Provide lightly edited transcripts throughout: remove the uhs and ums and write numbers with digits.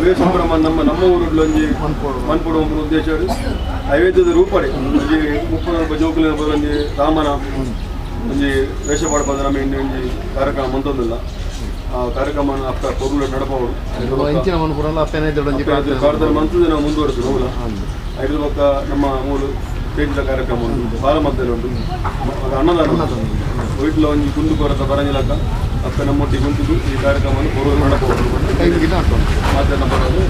ಅವೇ ಸಂಭ್ರಮ ನಮ್ಮ ನಮ್ಮ ಊರುಡ್ಲೊಂಜಿ ಮನ್ಪೊಡು ಪನ್ಪುನ ಉದ್ದೇಶ ಅಯೋಧ್ಯದ ರೂಪಡೆ ಒಂಜಿ 30 ಜೋಕುಲಿನ ಒಂಜಿ ರಾಮನ ಒಂಜಿ ವೇಷ ಪಾಡ್ಪದ ನಮ್ಮ ಒಂಜಿ ಕಾರ್ಯಕ್ರಮ ಮಂತೊಂದಿಲ್ಲ. ಆ ಕಾರ್ಯಕ್ರಮ ಅಪ್ಪ ಪೊರ್ಲು ನಡಪವಡು ಪ್ರಾರ್ಥನೆ ಮಂತದ್ದು ನಾವು ಮುಂದುವರೆದು ಹೋಗಲ. ಐದು ಪಕ್ಕ ನಮ್ಮ ಮೂಲು ಸ್ಟೇಜ್ದ ಕಾರ್ಯಕ್ರಮ ಉಂಟು, ಬಾಲಮದ್ದಲು ಉಂಟು, ಅನ್ನದಾನ ವೀಟ್ಲ ಒಂಜಿ ಕುಂದು ಕೊರತ ಬರಂಜಿಲಕ್ಕ ಅಪ್ಪ ನಮ್ಮೊಟ್ಟಿಗೆ ಕುಂತಿದ್ದು ಈ ಕಾರ್ಯಕ್ರಮವನ್ನು ಪೊರ್ಲು ನಡಪವಡು ಮಾತನ್ನ ಬರೋದು.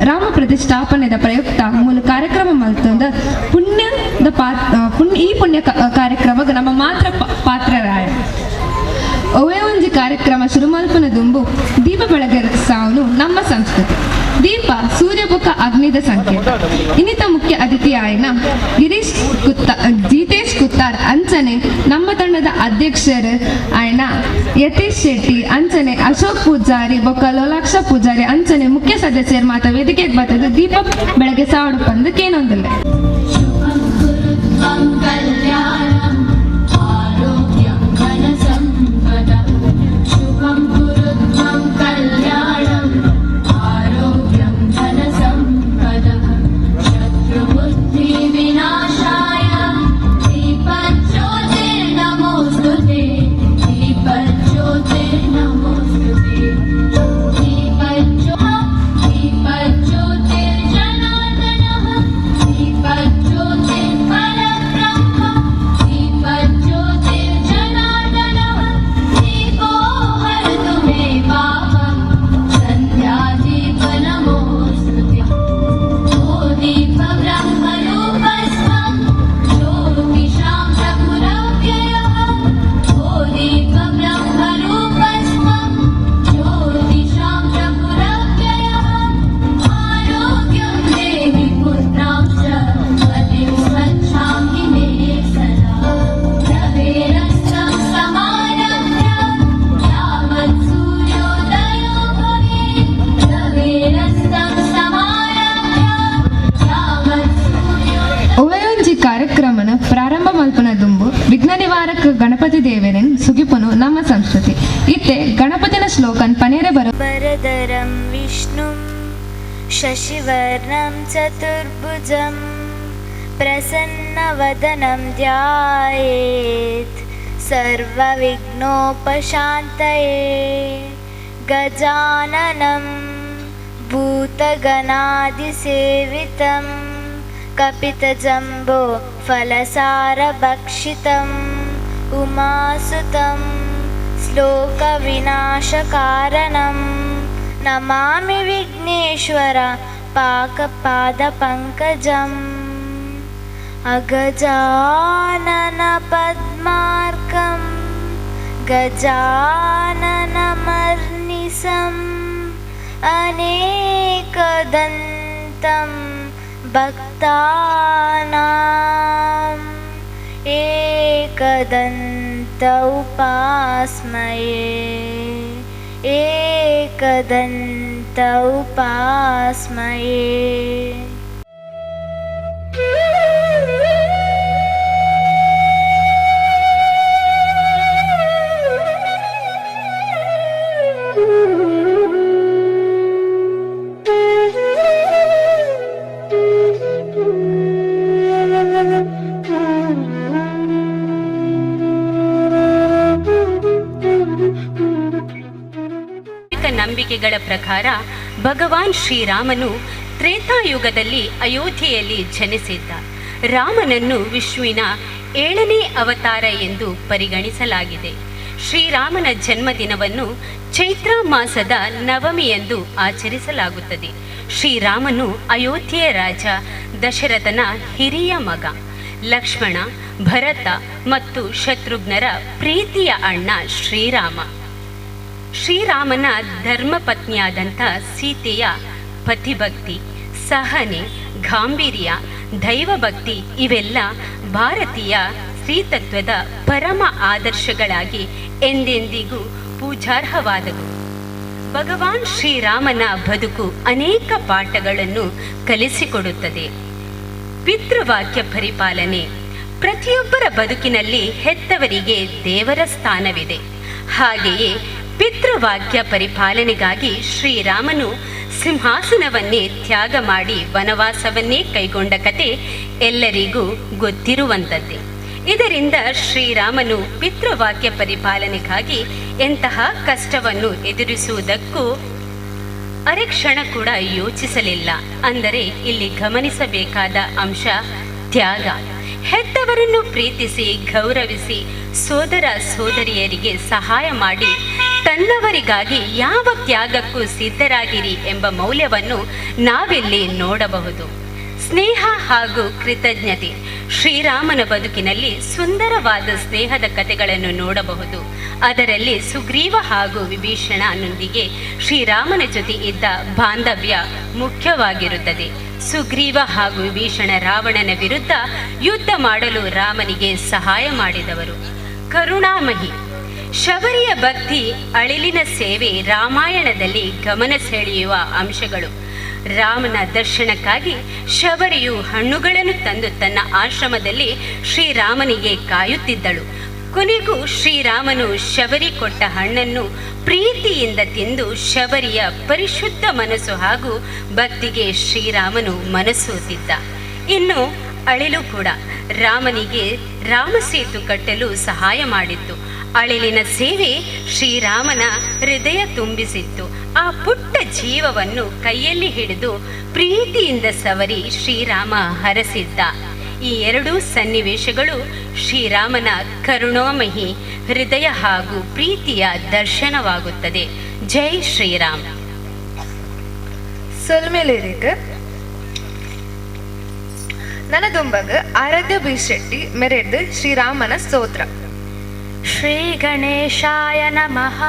ರಾಮ ಪ್ರತಿಷ್ಠಾಪನೆದ ಪ್ರಯುಕ್ತ ಮೂಲ ಕಾರ್ಯಕ್ರಮ ಮಲ್ತಂದ ಪುಣ್ಯದ ಈ ಪುಣ್ಯ ಕಾರ್ಯಕ್ರಮಕ್ಕೆ ನಮ್ಮ ಮಾತ್ರ ಪಾತ್ರರಾಯ ಒವೇ ಒಂಜಿ ಕಾರ್ಯಕ್ರಮ ಶುರುಮಲ್ಪನ ದುಂಬು ದೀಪ ಬೆಳಗಸಾವನು ನಮ್ಮ ಸಂಸ್ಕೃತಿ. ದೀಪ ಸೂರ್ಯಬುಖ ಅಗ್ನಿದ ಸಂಕೇತ. ಇನ್ನಿತ ಮುಖ್ಯ ಅತಿಥಿ ಆಯ್ನ ಗಿರೀಶ್ ಕುತ್ತ ಜಿತೇಶ್ ಕುತ್ತಾರ್ ಅಂಚನೆ ನಮ್ಮ ತಂಡದ ಅಧ್ಯಕ್ಷರು ಆಯ್ನ ಯತೀಶ್ ಶೆಟ್ಟಿ ಅಂಚನೆ ಅಶೋಕ್ ಪೂಜಾರಿ ಬೊಕ್ಕ ಲೋಲಾಕ್ಷ ಪೂಜಾರಿ ಅಂಚನೆ ಮುಖ್ಯ ಸದಸ್ಯರು ಮಾತ ವೇದಿಕೆಗೆ ಬರ್ತದೆ ದೀಪ ಬೆಳಗ್ಗೆ ಸಾವಡು ಬಂದು ಕೇನೊಂದಿಲ್ಲ. दीपज्योतिर्जनार्दनः दीपज्योतिर्जनार्दनः। ನಿವಾರಕ ಗಣಪತಿ ದೇವರನ್ ಸುಗಿಪುನು ನಮ್ಮ ಸಂಸ್ಕೃತಿ. ಇತ್ತೆ ಗಣಪತಿನ ಶ್ಲೋಕನ್ ಪನೇರೆ ಬರೋ. ವರದರಂ ವಿಷ್ಣುಂ ಶಶಿವರ್ಣಂ ಚತುರ್ಭುಜಂ ಪ್ರಸನ್ನವದನಂ ಧ್ಯಾಯೇತ್ ಸರ್ವವಿಘ್ನೋಪಶಾಂತಯೇ. ಗಜಾನನಂ ಭೂತಗಣಾದಿಸೇವಿತಂ ಕಪಿತಜಂಬೋ ಫಲಸಾರಭಕ್ಷಿತಂ ಉಮಾಸುತಂ ಶ್ಲೋಕವಿನಾಶಕಾರಣಂ ನಮಾಮಿ ವಿಘ್ನೇಶ್ವರ ಪಾಕಪಾದಪಂಕಜಂ. ಅಗಜಾನನ ಪದ್ಮಾರ್ಕಂ ಗಜಾನನಮರ್ನಿಸಂ ಅನೇಕದಂತಂ ಭಕ್ತಾನಾಂ ಏಕದಂತ ಉಪಾಸ್ಮಯೇ ಏಕದಂತ ಉಪಾಸ್ಮಯೇ. ನಂಬಿಕೆಗಳ ಪ್ರಕಾರ ಭಗವಾನ್ ಶ್ರೀರಾಮನು ತ್ರೇತಾಯುಗದಲ್ಲಿ ಅಯೋಧ್ಯೆಯಲ್ಲಿ ಜನಿಸಿದ್ದ. ರಾಮನನ್ನು ವಿಷ್ಣುವಿನ 7ನೇ ಅವತಾರ ಎಂದು ಪರಿಗಣಿಸಲಾಗಿದೆ. ಶ್ರೀರಾಮನ ಜನ್ಮದಿನವನ್ನು ಚೈತ್ರ ಮಾಸದ ನವಮಿಯೆಂದು ಆಚರಿಸಲಾಗುತ್ತದೆ. ಶ್ರೀರಾಮನು ಅಯೋಧ್ಯೆಯ ರಾಜ ದಶರಥನ ಹಿರಿಯ ಮಗ. ಲಕ್ಷ್ಮಣ, ಭರತ ಮತ್ತು ಶತ್ರುಘ್ನರ ಪ್ರೀತಿಯ ಅಣ್ಣ ಶ್ರೀರಾಮ. ಶ್ರೀರಾಮನ ಧರ್ಮಪತ್ನಿಯಾದಂಥ ಸೀತೆಯ ಪತಿಭಕ್ತಿ, ಸಹನೆ, ಗಾಂಭೀರ್ಯ, ದೈವಭಕ್ತಿ ಇವೆಲ್ಲ ಭಾರತೀಯ ಸ್ತ್ರೀತತ್ವದ ಪರಮ ಆದರ್ಶಗಳಾಗಿ ಎಂದೆಂದಿಗೂ ಪೂಜಾರ್ಹವಾದವು. ಭಗವಾನ್ ಶ್ರೀರಾಮನ ಬದುಕು ಅನೇಕ ಪಾಠಗಳನ್ನು ಕಲಿಸಿಕೊಡುತ್ತದೆ. ಪಿತೃವಾಕ್ಯ ಪರಿಪಾಲನೆ. ಪ್ರತಿಯೊಬ್ಬರ ಬದುಕಿನಲ್ಲಿ ಹೆತ್ತವರಿಗೆ ದೇವರ ಸ್ಥಾನವಿದೆ. ಹಾಗೆಯೇ ಪಿತೃವಾಕ್ಯ ಪರಿಪಾಲನೆಗಾಗಿ ಶ್ರೀರಾಮನು ಸಿಂಹಾಸನವನ್ನೇ ತ್ಯಾಗ ಮಾಡಿ ವನವಾಸವನ್ನೇ ಕೈಗೊಂಡ ಕತೆ ಎಲ್ಲರಿಗೂ ಗೊತ್ತಿರುವಂಥದ್ದೇ. ಇದರಿಂದ ಶ್ರೀರಾಮನು ಪಿತೃವಾಕ್ಯ ಪರಿಪಾಲನೆಗಾಗಿ ಎಂತಹ ಕಷ್ಟವನ್ನು ಎದುರಿಸುವುದಕ್ಕೂ ಅರೆಕ್ಷಣ ಕೂಡ ಯೋಚಿಸಲಿಲ್ಲ. ಅಂದರೆ ಇಲ್ಲಿ ಗಮನಿಸಬೇಕಾದ ಅಂಶ ತ್ಯಾಗ. ಹೆತ್ತವರನ್ನು ಪ್ರೀತಿಸಿ, ಗೌರವಿಸಿ, ಸೋದರ ಸೋದರಿಯರಿಗೆ ಸಹಾಯ ಮಾಡಿ ತನ್ನವರಿಗಾಗಿ ಯಾವ ತ್ಯಾಗಕ್ಕೂ ಸಿದ್ಧರಾಗಿರಿ ಎಂಬ ಮೌಲ್ಯವನ್ನು ನಾವಿಲ್ಲಿ ನೋಡಬಹುದು. ಸ್ನೇಹ ಹಾಗೂ ಕೃತಜ್ಞತೆ. ಶ್ರೀರಾಮನ ಬದುಕಿನಲ್ಲಿ ಸುಂದರವಾದ ಸ್ನೇಹದ ಕಥೆಗಳನ್ನು ನೋಡಬಹುದು. ಅದರಲ್ಲಿ ಸುಗ್ರೀವ ಹಾಗೂ ವಿಭೀಷಣನೊಂದಿಗೆ ಶ್ರೀರಾಮನ ಜೊತೆ ಇದ್ದ ಬಾಂಧವ್ಯ ಮುಖ್ಯವಾಗಿರುತ್ತದೆ. ಸುಗ್ರೀವ ಹಾಗೂ ವಿಭೀಷಣ ರಾವಣನ ವಿರುದ್ಧ ಯುದ್ಧ ಮಾಡಲು ರಾಮನಿಗೆ ಸಹಾಯ ಮಾಡಿದವರು. ಕರುಣಾಮಹಿ ಶಬರಿಯ ಭಕ್ತಿ, ಅಳಿಲಿನ ಸೇವೆ ರಾಮಾಯಣದಲ್ಲಿ ಗಮನ ಸೆಳೆಯುವ ಅಂಶಗಳು. ರಾಮನ ದರ್ಶನಕ್ಕಾಗಿ ಶಬರಿಯು ಹಣ್ಣುಗಳನ್ನು ತಂದು ತನ್ನ ಆಶ್ರಮದಲ್ಲಿ ಶ್ರೀರಾಮನಿಗೆ ಕಾಯುತ್ತಿದ್ದಳು. ಕೊನೆಗೂ ಶ್ರೀರಾಮನು ಶಬರಿ ಕೊಟ್ಟ ಹಣ್ಣನ್ನು ಪ್ರೀತಿಯಿಂದ ತಿಂದು ಶಬರಿಯ ಪರಿಶುದ್ಧ ಮನಸ್ಸು ಹಾಗೂ ಭಕ್ತಿಗೆ ಶ್ರೀರಾಮನು ಮನಸ್ಸೋತಿದ್ದ. ಇನ್ನು ಅಳಿಲು ಕೂಡ ರಾಮನಿಗೆ ರಾಮಸೇತು ಕಟ್ಟಲು ಸಹಾಯ ಮಾಡಿತ್ತು. ಅಳಿಲಿನ ಸೇವೆ ಶ್ರೀರಾಮನ ಹೃದಯ ತುಂಬಿಸಿತ್ತು. ಆ ಪುಟ್ಟ ಜೀವವನ್ನು ಕೈಯಲ್ಲಿ ಹಿಡಿದು ಪ್ರೀತಿಯಿಂದ ಸವರಿ ಶ್ರೀರಾಮ ಹರಸಿದ್ದ. ಈ ಎರಡೂ ಸನ್ನಿವೇಶಗಳು ಶ್ರೀರಾಮನ ಕರುಣಾಮಯಿ ಹೃದಯ ಹಾಗೂ ಪ್ರೀತಿಯ ದರ್ಶನವಾಗುತ್ತದೆ. ಜೈ ಶ್ರೀರಾಮ್. ಸೊಲ್ಮೆಲೇರಿಗ ನನದುಂಬಗ ಆರಾಧ್ಯ ಬಿ ಶೆಟ್ಟಿ ಮೆರೆದು ಶ್ರೀರಾಮನ ಸ್ತೋತ್ರ. ಶ್ರೀ ಗಣೇಶಾಯ ನಮಃ.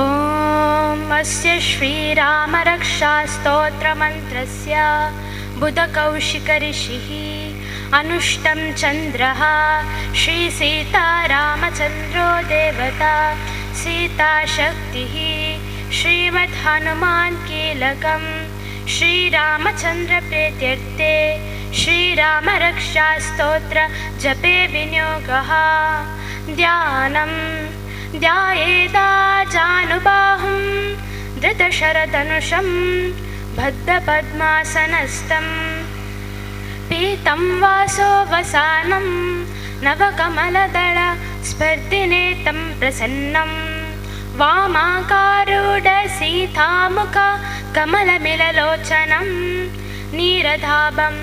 ಓಂ ಅಸ್ಯ ಶ್ರೀರಾಮರಕ್ಷಾಸ್ತೋತ್ರಮಂತ್ರಸ್ಯ ಬುಧಕೌಶಿಕ ಋಷಿಃ ಅನುಷ್ಟಂ ಚಂದ್ರಃ ಶ್ರೀ ಸೀತಾರಾಮಚಂದ್ರೋ ದೇವತಾ ಸೀತಾಶಕ್ತಿಃ ಶ್ರೀಮದ್ ಹನುಮಾನ್ ಕೀಲಕಂ ಶ್ರೀರಾಮಚಂದ್ರ ಪ್ರೀತ್ಯರ್ಥೆ श्रीरामरक्षास्तोत्र जपे विनियोगः। ध्यानं ध्यायेदा जानुबाहुं धृतशरधनुषं बद्धपद्मासनस्थं पीतं वासो वसानं नवकमलदल स्पर्धिनेतं प्रसन्नं वामाकारूढ सीतामुख कमलमिललोचनं नीरधाभं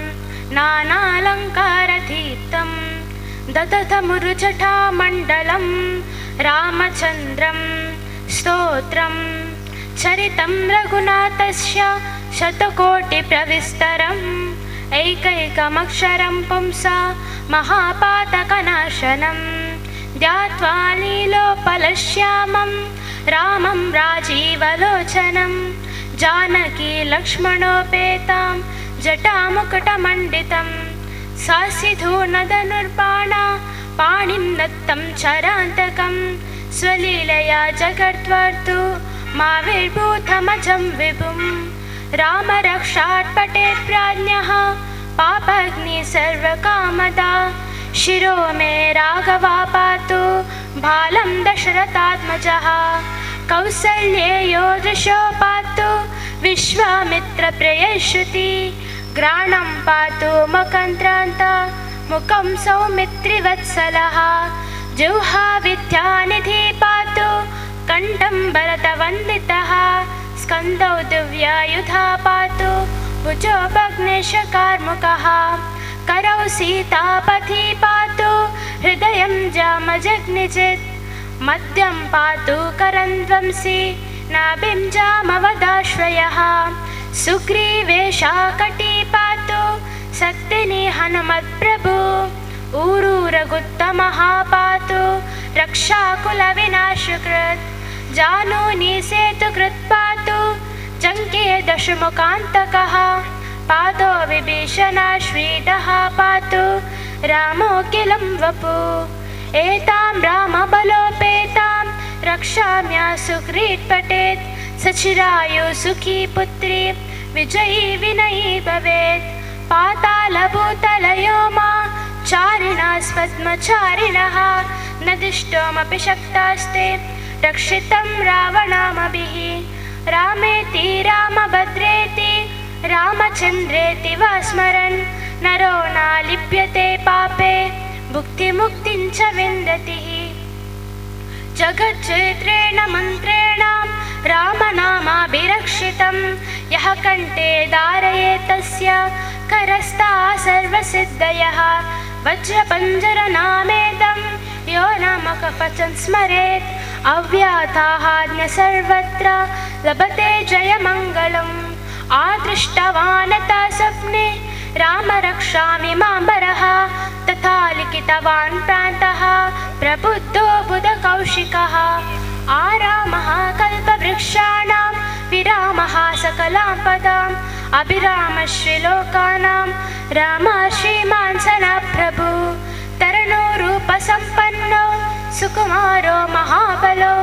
नानालङ्कारदीप्तं ददतमुरुजटामण्डलं रामचन्द्रं स्तोत्रं चरितं रघुनाथस्य शतकोटिप्रविस्तरम् एकैकमक्षरं पुंसा महापातकनाशनं ध्यात्वा लीलोपलश्यामं रामं राजीवलोचनं जानकी लक्ष्मणोपेतां जटामुकुटमण्डितं सासिधूर्णधनुर्बाणा पाणिं दत्तं चरान्तकं स्वलीलया जगद्वर्तु माविर्भूतमजं विभुं। रामरक्षात् पठेत् प्राज्ञः पापग्नि सर्वकामदा शिरो मे राघवा पातु बालं दशरथात्मजः। कौसल्येयो दृशो पातु विश्वामित्रप्रियश्रुति घ्राणं पातु मकन्त्रान्त मुखं सौमित्रिवत्सलः। जिह्वा विद्यानिधि पातु कण्ठं भरतवन्दितः स्कन्दौ दिव्यायुधा पातु भुजो भग्नेशकार्मुकः। करौ सीतापथी पातु हृदयं जामजग्निजित् मद्यं पातु करन्द्वंसि नाभिं जामवदाश्रयः। सुग्रीवेशाकटी पातु शक्तिनि हनुमत्प्रभु ऊरूरघुत्तमः पातु रक्षाकुलविनाशकृत्। जानुनी सेतुकृत् पातु जङ्के दशमुखान्तकः पादो विभीषणाश्रीडः पातु रामोऽखिलं वपु। एतां रामबलोपेतां रक्षाम्या सुक्रीट् पठेत् सचिरायु सुखी पुत्री विजयी विनयी भवेत्। पातालभूतलयो मा चारिणास्पद्मचारिणः न दिष्टोमपि शक्तास्ते रक्षितं रावणामभिः। रामेति रामभद्रेति रामचन्द्रेति वा स्मरन् नरो नालिप्यते पापे भुक्तिमुक्तिं च विन्दति। जगच्चैत्रेण मन्त्रेण रामनामाभिरक्षितं यः कण्ठे धारयेत् तस्य करस्ता सर्वसिद्धयः। वज्रपञ्जरनामेदं यो नामकवचं स्मरेत् अव्याथाहाज्ञ सर्वत्र लभते जयमङ्गलम्। आदृष्टवानता स्वप्ने राम रक्षामि माम्बरः तथा लिखितवान् प्रान्तः प्रबुद्धो बुधकौशिकः। आरामः कल्पवृक्षाणां विरामः सकलां पदाम् अभिरामश्रीलोकानां राम श्रीमान् सनप्रभु। तरणो रूपसम्पन्नो सुकुमारो महाबलो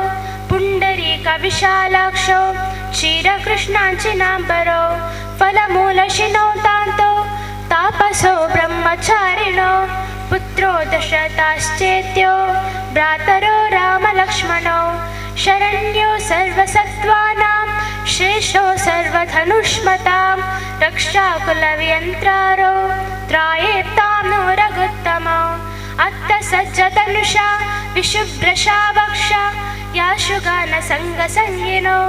पुण्डरीकविशालाक्षो क्षीरकृष्णाञ्चिनाम्बरो फलमूलशिनो तान्तो तापसो ब्रह्मचारिणो पुत्रो दशरथाश्चेत्यो भ्रातरो रामलक्ष्मणौ शरण्यो सर्वसत्त्वानां श्रेष्ठो सर्वधनुष्मतां रक्षाकुलव्यन्त्रारो त्रायेत्तां नो रघुत्तमौ। अत्त सज्जतनुषा विशुभ्रशा वक्षा याशुगानसङ्गसङ्गिनो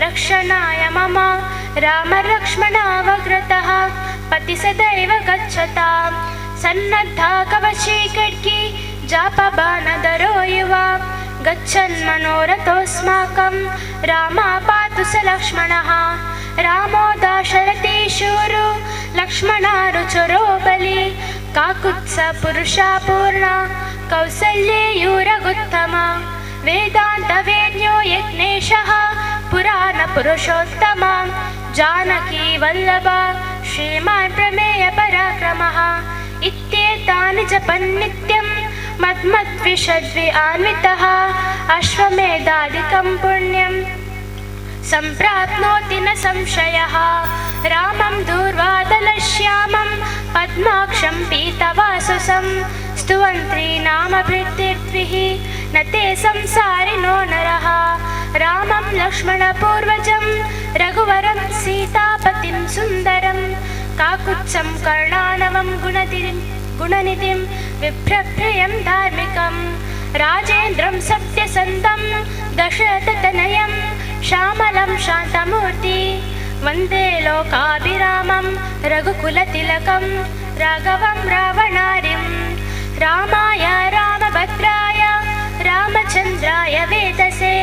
रक्षणाय मम रामलक्ष्मणावग्रतः पति सदैव गच्छतां। सन्नद्धा कवची खड्गी जापबाणधरो युवा गच्छन् मनोरथोऽस्माकं रामा पातु स लक्ष्मणः। रामो दाशरथी शूरो लक्ष्मणारुचरो बली काकुत्स पुरुषा पूर्णा कौसल्येयूरगुत्तमा। वेदान्तवेद्यो यज्ञेशः पुराणपुरुषोत्तमा जानकी वल्लभा श्रीमान् प्रमेयपराक्रमः। इत्येतानि जपन् नित्यं मद्मद्विषद्वि आन्वितः अश्वमेधादिकं पुण्यं सम्प्राप्नोति न संशयः। रामं दूर्वादलश्यामं पद्माक्षं पीतवासुसं स्तुवन्त्री नामभृतिर्भिः न ते संसारिणो नरः। रामं लक्ष्मणपूर्वजं रघुवरं सीतापतिं सुन्दरं काकुत्सं कर्णानवं गुणनिधिं विभ्रप्रियं धार्मिकं राजेन्द्रं सत्यसन्धं दशरथतनयं श्यामलं शान्तमूर्ति वन्दे लोकाभिरामं रघुकुलतिलकं राघवं रावणारिं। रामाय रामभद्राय रामचन्द्राय वेदसे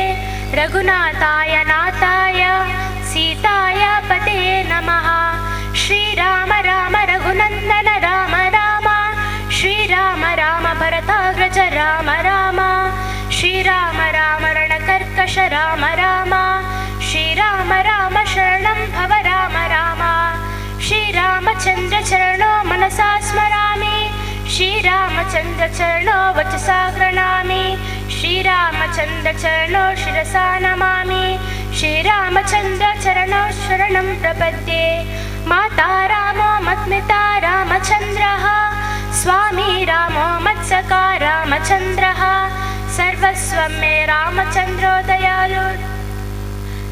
रघुनाथाय नाथाय सीताय पतये नमः। श्रीराम राम रघुनन्दन राम राम श्रीराम राम भरताग्रज राम राम श्रीराम राम रणकर्कश राम राम श्रीराम राम शरणं भव राम राम। श्रीरामचन्द्र चरणो मनसा स्मरामि श्रीरामचन्द्र चरणो वचसा गृह्णामि श्रीरामचन्द्र चरणो शिरसा नमामि श्रीरामचन्द्र चरणो शरणं प्रपद्ये। माता रामो मत्मिता रामचन्द्रः स्वामी रामो मत्सखा रामचन्द्रः सर्वस्वं मे रामचन्द्रो दयालु।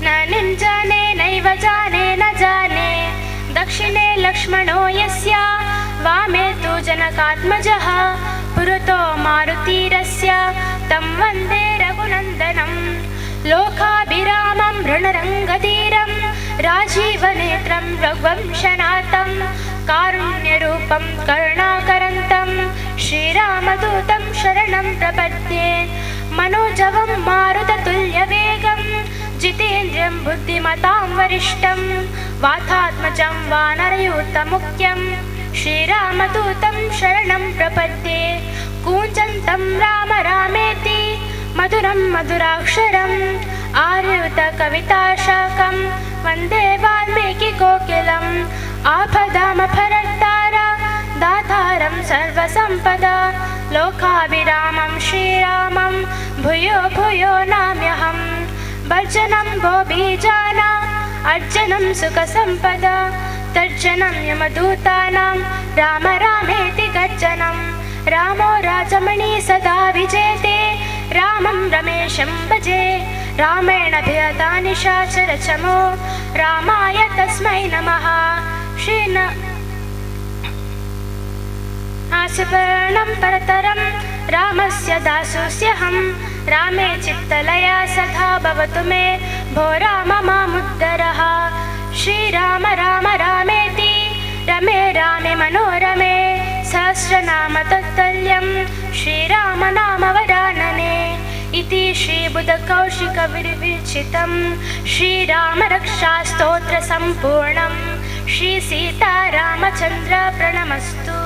न निञ्जाने नैव जाने न जाने दक्षिणे लक्ष्मणो यस्य वामे तु जनकात्मजः पुरतो मारुतीरस्य तं वन्दे रघुनन्दनं। लोकाभिरामं रणरङ्गधीरं राजीवनेत्रं रघुवंशनाथं कारुण्यरूपं करुणाकरन्तं श्रीरामदूतं शरणं प्रपद्ये। मनोजवं मारुततुल्यवेगं जितेन्द्रियं बुद्धिमतां वरिष्ठं वातात्मजं वानरयूथमुख्यं श्रीरामदूतं शरणं प्रपद्ये। कूजन्तं राम रामेति मधुरं मधुराक्षरम् आर्युतकविताशाकं वन्दे वाल्मीकिकोकिलम्। आपदामपहर्तारं दातारं सर्वसम्पदा लोकाभिरामं श्रीरामं भूयो भूयो नाम्यहं। भर्जनं भो बीजानां अर्जनं सुखसम्पदा तर्जनं यमदूतानां राम रामेति गर्जनं। रामो राजमणि सदा विजेते रामं रमेशं भजे रामेण भिहता निशाचरचमो रामाय तस्मै नमः। श्रीन आसुपर्णं परतरं रामस्य दासोऽस्यहं रामे चित्तलया सदा भवतु मे भो राम मामुद्धरः। श्रीराम राम रामेति रमे रामे मनोरमे सहस्रनाम तत्तुल्यं श्रीराम नाम वरानने। इति श्रीबुधकौशिकविरचितं श्रीरामरक्षास्तोत्रसम्पूर्णं। श्रीसीतारामचन्द्र प्रणमस्तु।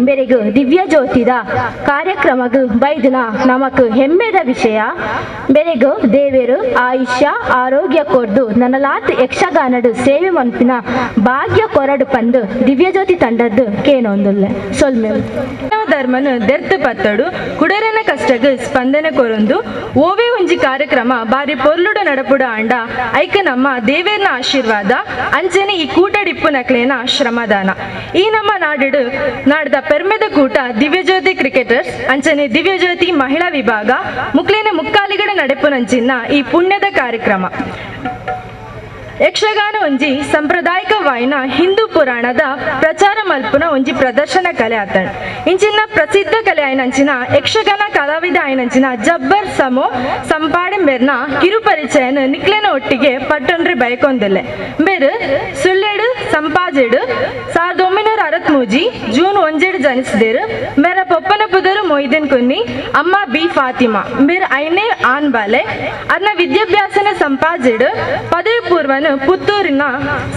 ಮೇರೆಗು ದಿವ್ಯ ಜ್ಯೋತಿದ ಕಾರ್ಯಕ್ರಮಗ್ ಬೈದಿನ ನಮಕ್ ಹೆಮ್ಮೆದ ವಿಷಯ. ಬೆರೆಗು ದೇವೇರು ಆಯುಷ್ಯ ಆರೋಗ್ಯ ಕೊರ್ದು ನನಲಾತ್ ಯಕ್ಷಗಾನಡು ಸೇವೆ ಮನ್ಪಿನ ಭಾಗ್ಯ ಕೊರಡು ಪಂದು ದಿವ್ಯಜ್ಯೋತಿ ತಂಡದ್ದು ಕೇನೊಂದುಲ್ಲೆ ಸೊಲ್ಮೆ. ಧರ್ಮನು ದೆರ್ತು ಪತ್ತಡು ಕುಡರನ ಕಷ್ಟಗ್ ಸ್ಪಂದನೆ ಕೊರೊಂದು ಓವೇ ಒಂಜಿ ಕಾರ್ಯಕ್ರಮ ಬಾರಿ ಪೊರ್ಲುಡು ನಡಪುಡು ಆಂಡ ಐಕ ನಮ್ಮ ದೇವೇರ್ನ ಆಶೀರ್ವಾದ ಅಂಚನೆ ಈ ಕೂಟಡಿಪ್ಪು ನಕ್ಲೇನ ಶ್ರಮದಾನ. ಈ ನಮ್ಮ ನಾಡು ನಾಡ್ದ ಪೆರ್ಮೆದ ಕೂಟ ದಿವ್ಯಜ್ಯೋತಿ ಕ್ರಿಕೆಟರ್ಸ್ ಅಂಚನೆ ದಿವ್ಯಜ್ಯೋತಿ ಮಹಿಳಾ ವಿಭಾಗ ಮುಕ್ಲೇನ ಮುಕ್ಕಾಲಿಗಡ ನಡೆಪುನಂಚಿನ ಈ ಪುಣ್ಯದ ಕಾರ್ಯಕ್ರಮ. ಯಕ್ಷಗಾನ ಒಂಜಿ ಸಾಂಪ್ರದಾಯಿಕ ವಾಯಿನ ಹಿಂದೂ ಪುರಾಣದ ಪ್ರಚಾರ ಮಲ್ಪುನ ಒಂಜಿ ಪ್ರದರ್ಶನ ಕಲೆ ಆತಣ. ಇಂಚಿನ ಪ್ರಸಿದ್ಧ ಕಲೆ ಆಯ್ನಂಚಿನ ಯಕ್ಷಗಾನ ಕಲಾವಿದ ಆಯ್ನಂಚಿನ ಜಬ್ಬರ್ ಸಮೋ ಸಂಪಾಡಿಂಬೆರ್ನ ಕಿರುಪರಿಚಯನ ನಿಕ್ಲೆನ ಒಟ್ಟಿಗೆ ಪಟ್ಟೊಂಡ್ರಿ ಬಯಕೊಂದಿಲ್ಲೆ. ಬೇರು ಸುಳ್ಳೆಡು ಸಂಪಾಜೆಡು 1963 ಜೂನ್ 1 ಜನಿಸಿದೇರು. ಮೇರ ಪೊಪ್ಪನ ಪುದರು ಮೊಯ್ದಿನ್ ಕುನ್ನಿ, ಅಮ್ಮ ಬಿ ಫಾತಿಮಾ. ಮೇರ್ ಐನೇ ಆನ್ ಬಾಲೆ. ಅದನ್ನ ವಿದ್ಯಾಭ್ಯಾಸನ ಸಂಪಾಜೆಡು ಪದವಿ ಪೂರ್ವನ ಪುತ್ತೂರಿನ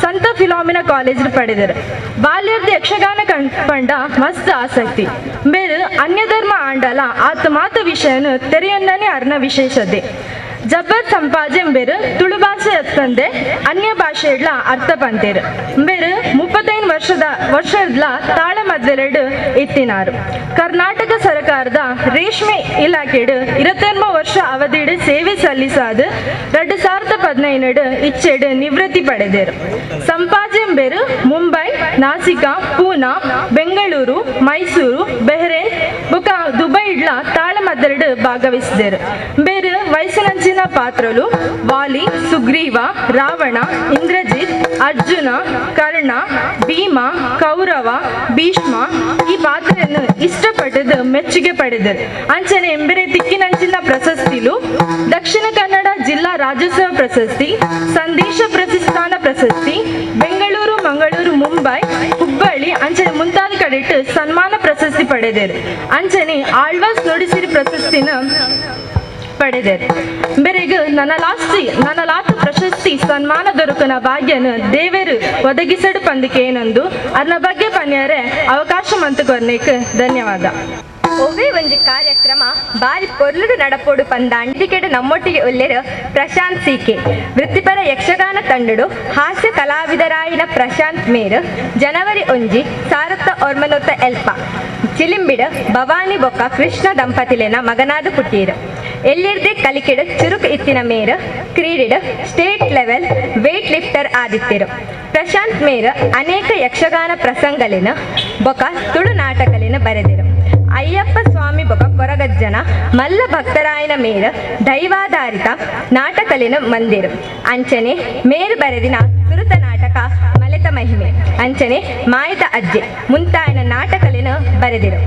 ಸಂತ ಫಿಲೋಮಿನ ಕಾಲೇಜ್ ಪಡೆದರು. ಬಾಲ್ಯದ ಯಕ್ಷಗಾನ ಕಂಡ ಮಸ್ತ್ ಆಸಕ್ತಿ. ಬೇರು ಅನ್ಯಧರ್ಮ ಆಂಡಲ ಆತ ಮಾತ ವಿಷಯನು ತೆರೆಯೊಂದನೇ ಅರ್ನ ವಿಶೇಷತೆ. ಜಬ್ಬರ್ ಸಂಪಾಜೆ ಬೇರು ತುಳು ಭಾಷೆ ಅತ್ತಂದೆ ಅನ್ಯ ಭಾಷೆಗಳ ಅರ್ಥ ಪಂತೇರು. ಬೇರು 35 ವರ್ಷದ ತಾಳ ಮದ್ವೆರಡು ಇತ್ತಿನಾರು. ಕರ್ನಾಟಕ ಸರ್ಕಾರದ ರೇಷ್ಮೆ ಇಲಾಖೆಡು 29 ವರ್ಷ ಅವಧಿಡು ಸೇವೆ ಸಲ್ಲಿಸಾದ 2015 ಇಚ್ಚೆಡು ನಿವೃತ್ತಿ ಪಡೆದರು. ಸಂಪಾಜೆಂಬೇರು ಮುಂಬೈ, ನಾಸಿಕಾ, ಪೂನಾ, ಬೆಂಗಳೂರು, ಮೈಸೂರು, ಬೆಹ್ರೇನ್ ಬುಕ ದುಬೈಡ್ಲ ತಾಳಮದ್ದೆರಡು ಭಾಗವಹಿಸಿದರು. ಬೇರು ವಯಸ್ಸಿನಂಚಿನ ಪಾತ್ರಲು ವಾಲಿ, ಸುಗ್ರೀವ, ರಾವಣ, ಇಂದ್ರಜಿತ್, ಅರ್ಜುನ, ಕರ್ಣ, ಭೀಮ, ಕೌರವ, ಭೀಷ್ಮ ಈ ಪಾತ್ರೆಯನ್ನು ಇಷ್ಟಪಟ್ಟದ್ದು ಮೆಚ್ಚುಗೆ ಪಡೆದರು. ಅಂಚನೆ ಎಂಬೆರೆ ತಿಕ್ಕಿನಂಚಿನ ಪ್ರಶಸ್ತಿಲು ದಕ್ಷಿಣ ಕನ್ನಡ ಜಿಲ್ಲಾ ರಾಜ್ಯೋತ್ಸವ ಪ್ರಶಸ್ತಿ, ಸಂದೇಶ ಪ್ರತಿಷ್ಠಾನ ಪ್ರಶಸ್ತಿ, ಬೆಂಗಳೂರು, ಮಂಗಳೂರು, ಮುಂಬೈ, ಹುಬ್ಬಳ್ಳಿ ಅಂಚನೆ ಮುಂತಾದ ಕಡೆಟ್ಟು ಸನ್ಮಾನ ಪ್ರಶಸ್ತಿ ಪಡೆದರು. ಅಂಚನೆ ಆಳ್ವಾಸ್ ನುಡಿಸಿರಿ ಪ್ರಶಸ್ತಿನ ಪಡೆದರು. ಬೆರೆಗು ನನ್ನ ಲಾತ್ ಪ್ರಶಸ್ತಿ ಸನ್ಮಾನ ದೊರಕನ ಭಾಗ್ಯನು ದೇವರು ಒದಗಿಸಡು ಪಂದಿಕೆ ಏನೊಂದು ಅದನ್ನ ಬಗ್ಗೆ ಪನ್ಯರೆ ಅವಕಾಶ ಮಂತುಕೊರ್ನೇಕ್ ಧನ್ಯವಾದ. ಒವ್ವೇ ಒಂಜಿ ಕಾರ್ಯಕ್ರಮ ಬಾರಿ ಪೊರ್ಲುಡು ನಡಪೋಡು ಪಂದ ಅಂಡಿಕೆಡು ನಮ್ಮೊಟ್ಟಿಗೆ ಉಲ್ಲೇರು ಪ್ರಶಾಂತ್ ಸಿಕೆ. ವೃತ್ತಿಪರ ಯಕ್ಷಗಾನ ತಂಡಡು ಹಾಸ್ಯ ಕಲಾವಿದರಾಯಿನ ಪ್ರಶಾಂತ್ ಮೇರು ಜನವರಿ 1 1990 ಚಿಲಿಂಬಿಡ ಭವಾನಿ ಬೊಕ್ಕ ಕೃಷ್ಣ ದಂಪತಿಲೇನ ಮಗನಾದ ಪುಟ್ಟೀರು. ಎಲ್ಲಿರ್ದೆ ಕಲಿಕೆಡು ಚುರುಕು ಇತ್ತಿನ ಮೇರು ಕ್ರೀಡೆಡು state level weight lifter ಆದಿತ್ತಿರು. Prashant ಮೇರು ಅನೇಕ ಯಕ್ಷಗಾನ ಪ್ರಸಂಗಲಿನ ಬೊಕ ತುಳು ನಾಟಕಲಿನ ಬರೆದಿರು. ಅಯ್ಯಪ್ಪ ಸ್ವಾಮಿ ಬೊಕ ಕೊರಗಜ್ಜನ ಮಲ್ಲ ಭಕ್ತರಾಯನ ಮೇರು ದೈವಾಧಾರಿತ ನಾಟಕಲಿನ ಮಂದಿರು. ಅಂಚನೆ ಮೇರು ಬರೆದಿನ ಸುರುತ ನಾಟಕ ಮಲೆತ ಮಹಿಮೆ, ಅಂಚನೆ ಮಾಯತ ಅಜ್ಜೆ ಮುಂತಾಯನ ನಾಟಕಲಿನ ಬರೆದಿರು.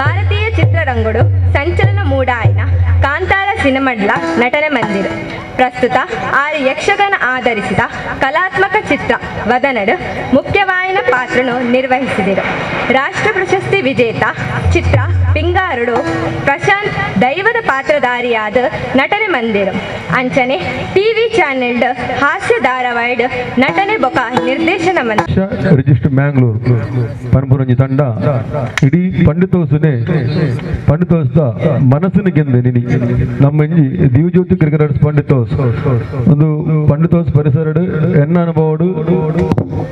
ಭಾರತೀಯ ಚಿತ್ರರಂಗಡು ಸಂಚಲನ ಮೂಡಾಯನ ಕಾಂತಾರ ಸಿನಿಮಡ್ಲ ನಟನೆ ಮಂದಿರ. ಪ್ರಸ್ತುತ ಆರು ಯಕ್ಷಗಾನ ಆಧರಿಸಿದ ಕಲಾತ್ಮಕ ಚಿತ್ರ ವದನಡು ಮುಖ್ಯವಾಹಿನ ಪಾತ್ರನು ನಿರ್ವಹಿಸಿದರು. ರಾಷ್ಟ್ರ ಪ್ರಶಸ್ತಿ ವಿಜೇತ ಚಿತ್ರ ಪಿಂಗಾರುಡು ಪ್ರಶಾಂತ್ ದೈವದ ಪಾತ್ರಧಾರಿಯಾದ ನಟನೆ ಮಂದಿರ. ಅಂಚನೆ ಟಿವಿ ಚಾನೆಲ್ ಹಾಸ್ಯ ಧಾರಾವಾಹಿಡ್ ನಟನೆ ಬೊಕ ನಿರ್ದೇಶನ ಮಂದಿರ. ರಿಜಿಸ್ಟರ್ ಮ್ಯಾಂಗ್ಳೂರ್ ಪನ್ಪುರಂಜಿ ತಂಡ ಇಡೀ ಪಂಡಿತೋಸುನೆ ಪಂಡಿತೋಸ್ದ ಮನಸ್ಸಿನ ಗೆಂದೆ ನಿನಿ ನಮ್ಮ ಇಂಜಿ ದಿವ್ಯಜ್ಯೋತಿ ಕ್ರಿಕೆಟರ್ಸ್ ಪಂಡಿತೋಸ್ ಒಂದು ಪಂಡಿತೋಸ್ ಪರಿಸರಡು ಎನ್ನ ಅನುಭವಡು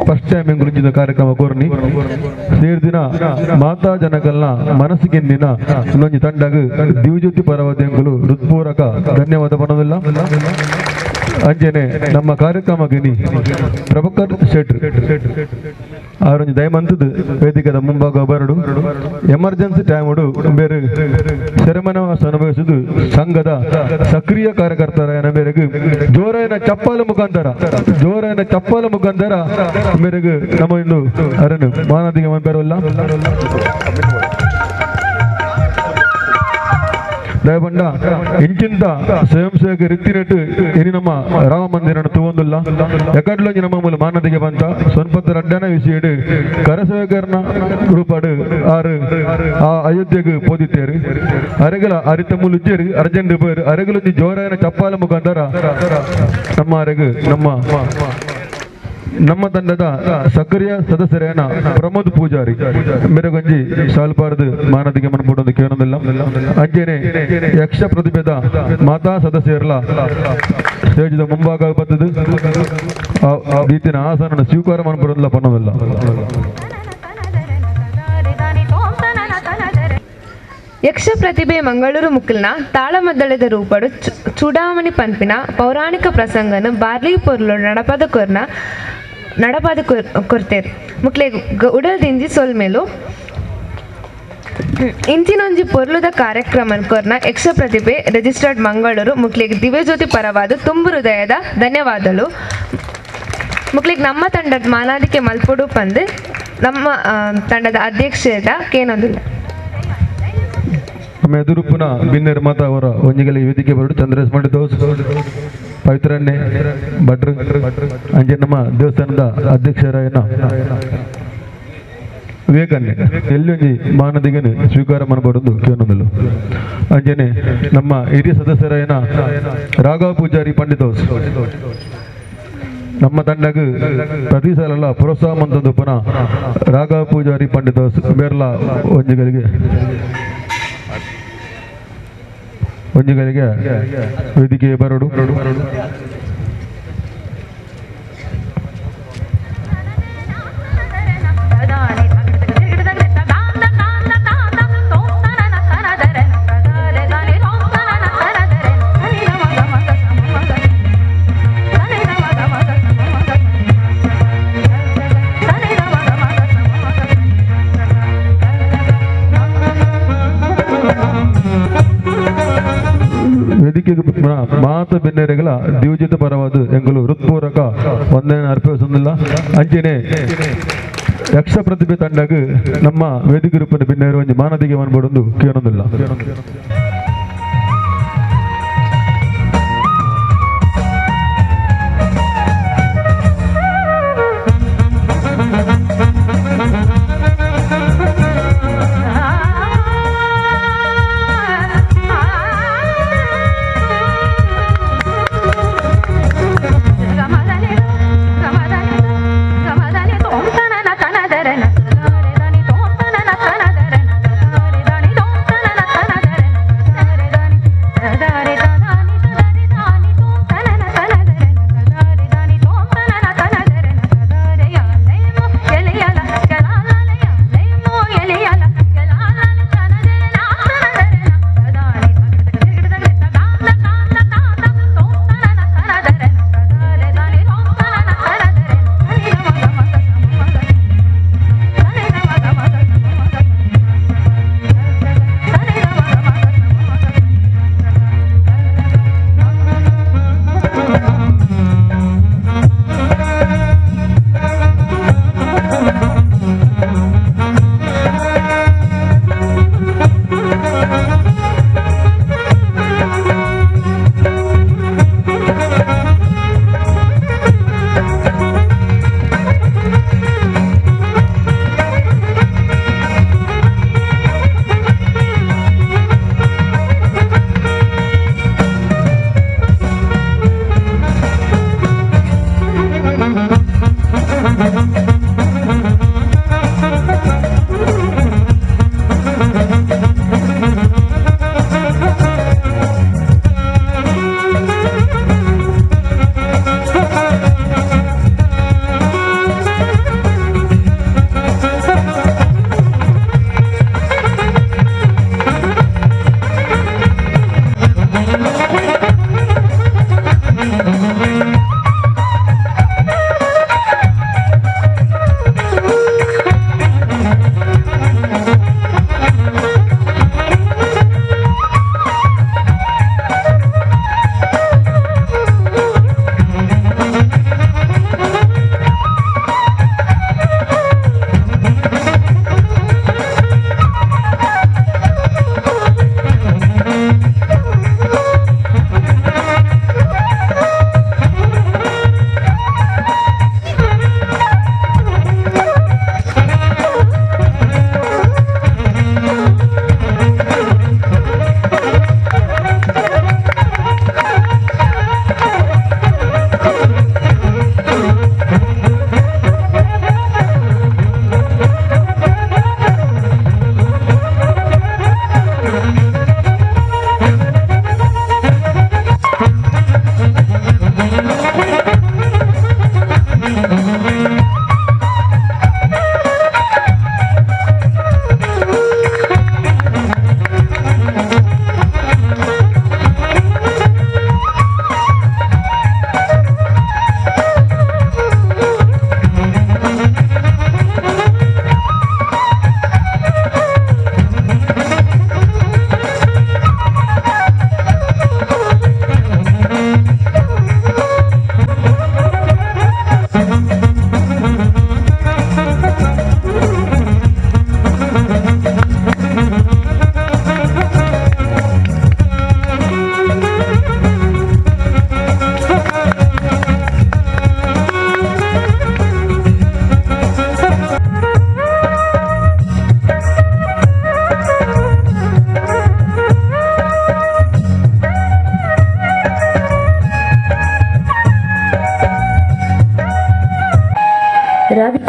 ಫಸ್ಟ್ ಟೈಮ್ ಎಂಗುಲಿಂಜಿನ ಕಾರ್ಯಕ್ರಮ ಕೋರ್ನಿ ಸೇರ್ದಿನ ಮಾತಾ ಜನಕಲ್ನ ಮನಸ್ಸಿಗೆಂದಿನ ಇನ್ನೊಂದು ತಂಡಗ ದಿವ್ಯಜ್ಯೋತಿ ಪರವಾದ ಎಂಗುಲು ಹೃತ್ಪೂರ್ವಕ ಧನ್ಯವಾದ ಪಣವಿಲ್ಲ. ಅಂಜನೆ ನಮ್ಮ ಕಾರ್ಯಕ್ರಮಕ್ಕೆ ಪ್ರಭಾಕರ್ ಶೆಟ್ರ್ ಆರೊಂಜಿ ದಯಮಂತದ ವೇದಿಕೆದ ಮುಂಭಾಗ ಬರಡು ಎಮರ್ಜೆನ್ಸಿ ಟೈಮುಡು ಬೇರೆ ಸೆರೆಮನವಾಸ ಅನುಭವಿಸುವುದು ಸಂಘದ ಸಕ್ರಿಯ ಕಾರ್ಯಕರ್ತರ ಮೇರೆಗೆ ಜೋರಾಯನ ಚಪ್ಪಾಲ ಮುಖಾಂತರ ಮೇರೆಗೆ ನಮ್ಮ ಇಂದು ಅರನು ಮಾನದಿಗೆ ಬರೋಲ್ಲ. ದಯಬಂಡ ಇಂಚಿಂತ ಸ್ವಯಂ ಸೇವಕ ರೀತಿನೆಟ್ಟು ಇನಿ ನಮ್ಮ ರಾಮ ಮಂದಿರ ತೂವೊಂದುಲ್ಲ ಎಕಡ್ಲೊಂಜಿ ನಮ್ಮ ಮೂಲ ಮಾನದಿಗೆ ಬಂತ ಸೊನ್ಪತ್ತ ರಡ್ಡನ ವಿಷಯಡು ಕರಸೇವಕರನ ರೂಪಾಡು ಆರು ಆ ಅಯೋಧ್ಯೆಗೆ ಪೋದಿತ್ತೇರು ಅರೆಗಲ ಅರಿತ ಮೂಲು ಉಜ್ಜೇರು ಅರ್ಜೆಂಟ್ ಪೇರು ಅರೆಗಲೊಂಜಿ ಜೋರಾಯನ ಚಪ್ಪಾಲ ಮುಖಾಂತರ ನಮ್ಮ ಅರೆಗು ನಮ್ಮ ನಮ್ಮ ತಂಡದ ಸಕ್ರಿಯ ಸದಸ್ಯರೇನ ಪ್ರಮೋದ್ ಪೂಜಾರಿ ಮೆರಗೊಂಜಿ ಶಾಲ್ಪಾರ್ದು ಮಾನದಿಗೆ ಮನ್ಪುಡೊಂದು ಕೇಳೊಂದಿಲ್ಲ. ಅಂಚೆನೆ ಯಕ್ಷ ಪ್ರತಿಭೆದ ಮಾತಾ ಸದಸ್ಯರ್ಲ ಸ್ಟೇಜ್ದ ಮುಂಭಾಗ ಬತ್ತದು ರೀತಿನ ಆಸನ ಸ್ವೀಕಾರ ಮನ್ಪುಡೊಂದಿಲ್ಲ ಪನ್ನೋದಿಲ್ಲ. ಯಕ್ಷ ಪ್ರತಿಭೆ ಮಂಗಳೂರು ಮುಕ್ಕಲ್ನ ತಾಳಮದ್ದಳೆದ ರೂಪಡು ಚೂಡಾಮಣಿ ಪನ್ಪಿನ ಪೌರಾಣಿಕ ಪ್ರಸಂಗನ ಬಾರ್ಲಿ ಪೊರ್ಲು ನಡಪದ ಕೊರ್ನ ನಡಪಾದ ಕೊರ್ತೇರು ಮುಕ್ಲೆ ಉಡಲ್ ದಿಂಜಿ ಸೊಲ್ಮೇಲು. ಇಂಚಿನೊಂಜಿ ಪೊರ್ಲುದ ಕಾರ್ಯಕ್ರಮ ಕೊರ್ನ ಯಕ್ಷ ಪ್ರತಿಭೆ ರಿಜಿಸ್ಟರ್ಡ್ ಮಂಗಳೂರು ಮುಕ್ಲೆಗ್ ದಿವ್ಯಜ್ಯೋತಿ ಪರವಾದ ತುಂಬು ಹೃದಯದ ಧನ್ಯವಾದಗಳು. ಮುಕ್ಲೆಗ್ ನಮ್ಮ ತಂಡದ ಮಾನಾದಿಕೆ ಮಲ್ಪುಡು ಪಂದು ನಮ್ಮ ತಂಡದ ಅಧ್ಯಕ್ಷರ ಕೇನೊಂದಿಲ್ಲ. ನಮ್ಮ ಎದುರುಪ್ಪುನ ಬಿನ್ನೆರ್ ಮಾತಾ ಅವರ ಒಂಜಿಗಲಿ ವೇದಿಕೆ ಬರಡು ಚಂದ್ರೇಶ್ ಮಂಡಿದೋಸ್ ಪವಿತ್ರನ್ನೇ ಭಟ್ರು ಅಂಚೆ ನಮ್ಮ ದೇವಸ್ಥಾನದ ಅಧ್ಯಕ್ಷರಾಯನ ವಿವೇಕನ್ನೇ ಎಲ್ಲೊಂಜಿ ಮಾನದಿಗನು ಸ್ವೀಕಾರ ಮಾಡಬಾರದು ಕೇಳೊಂದಿಲ್ಲ. ಅಂಚೆನೆ ನಮ್ಮ ಹಿರಿಯ ಸದಸ್ಯರಾಯನ ರಾಘವ ಪೂಜಾರಿ ಪಂಡಿತೋಸ್ ನಮ್ಮ ತಂಡಗ್ ಪ್ರತಿ ಸಲ ಪ್ರೋತ್ಸಾಹ ಮಂತಂದು ಪುನಃ ರಾಘವ ಪೂಜಾರಿ ಪಂಡಿತೋಸ್ ಬೇರ್ಲ ಒಂಜಿಗಳಿಗೆ ಒಂಜಿಗಳಿಗೆ ವೇದಿಕೆ ಬರಡು. ಮಾತ ಬೆನ್ನೆರೆಗಳ ದಿವಜಿತ ಪರವಾದ ಎಂಗಲು ಹೃತ್ಪೂರ್ವಕ ವಂದನೆ ಅರ್ಪಿಸುವುದಿಲ್ಲ. ಅಂಚೆನೆ ಯಕ್ಷ ಪ್ರತಿಭೆ ತಂಡಗ್ ನಮ್ಮ ವೇದಿಕೆ ರೂಪದ ಬಿನ್ನೇರು ಒಂಜಿ ಮಾನದಿಗೆ ಮನ್ಬಡೊಂದು ಕೇಳೊಂದಿಲ್ಲ.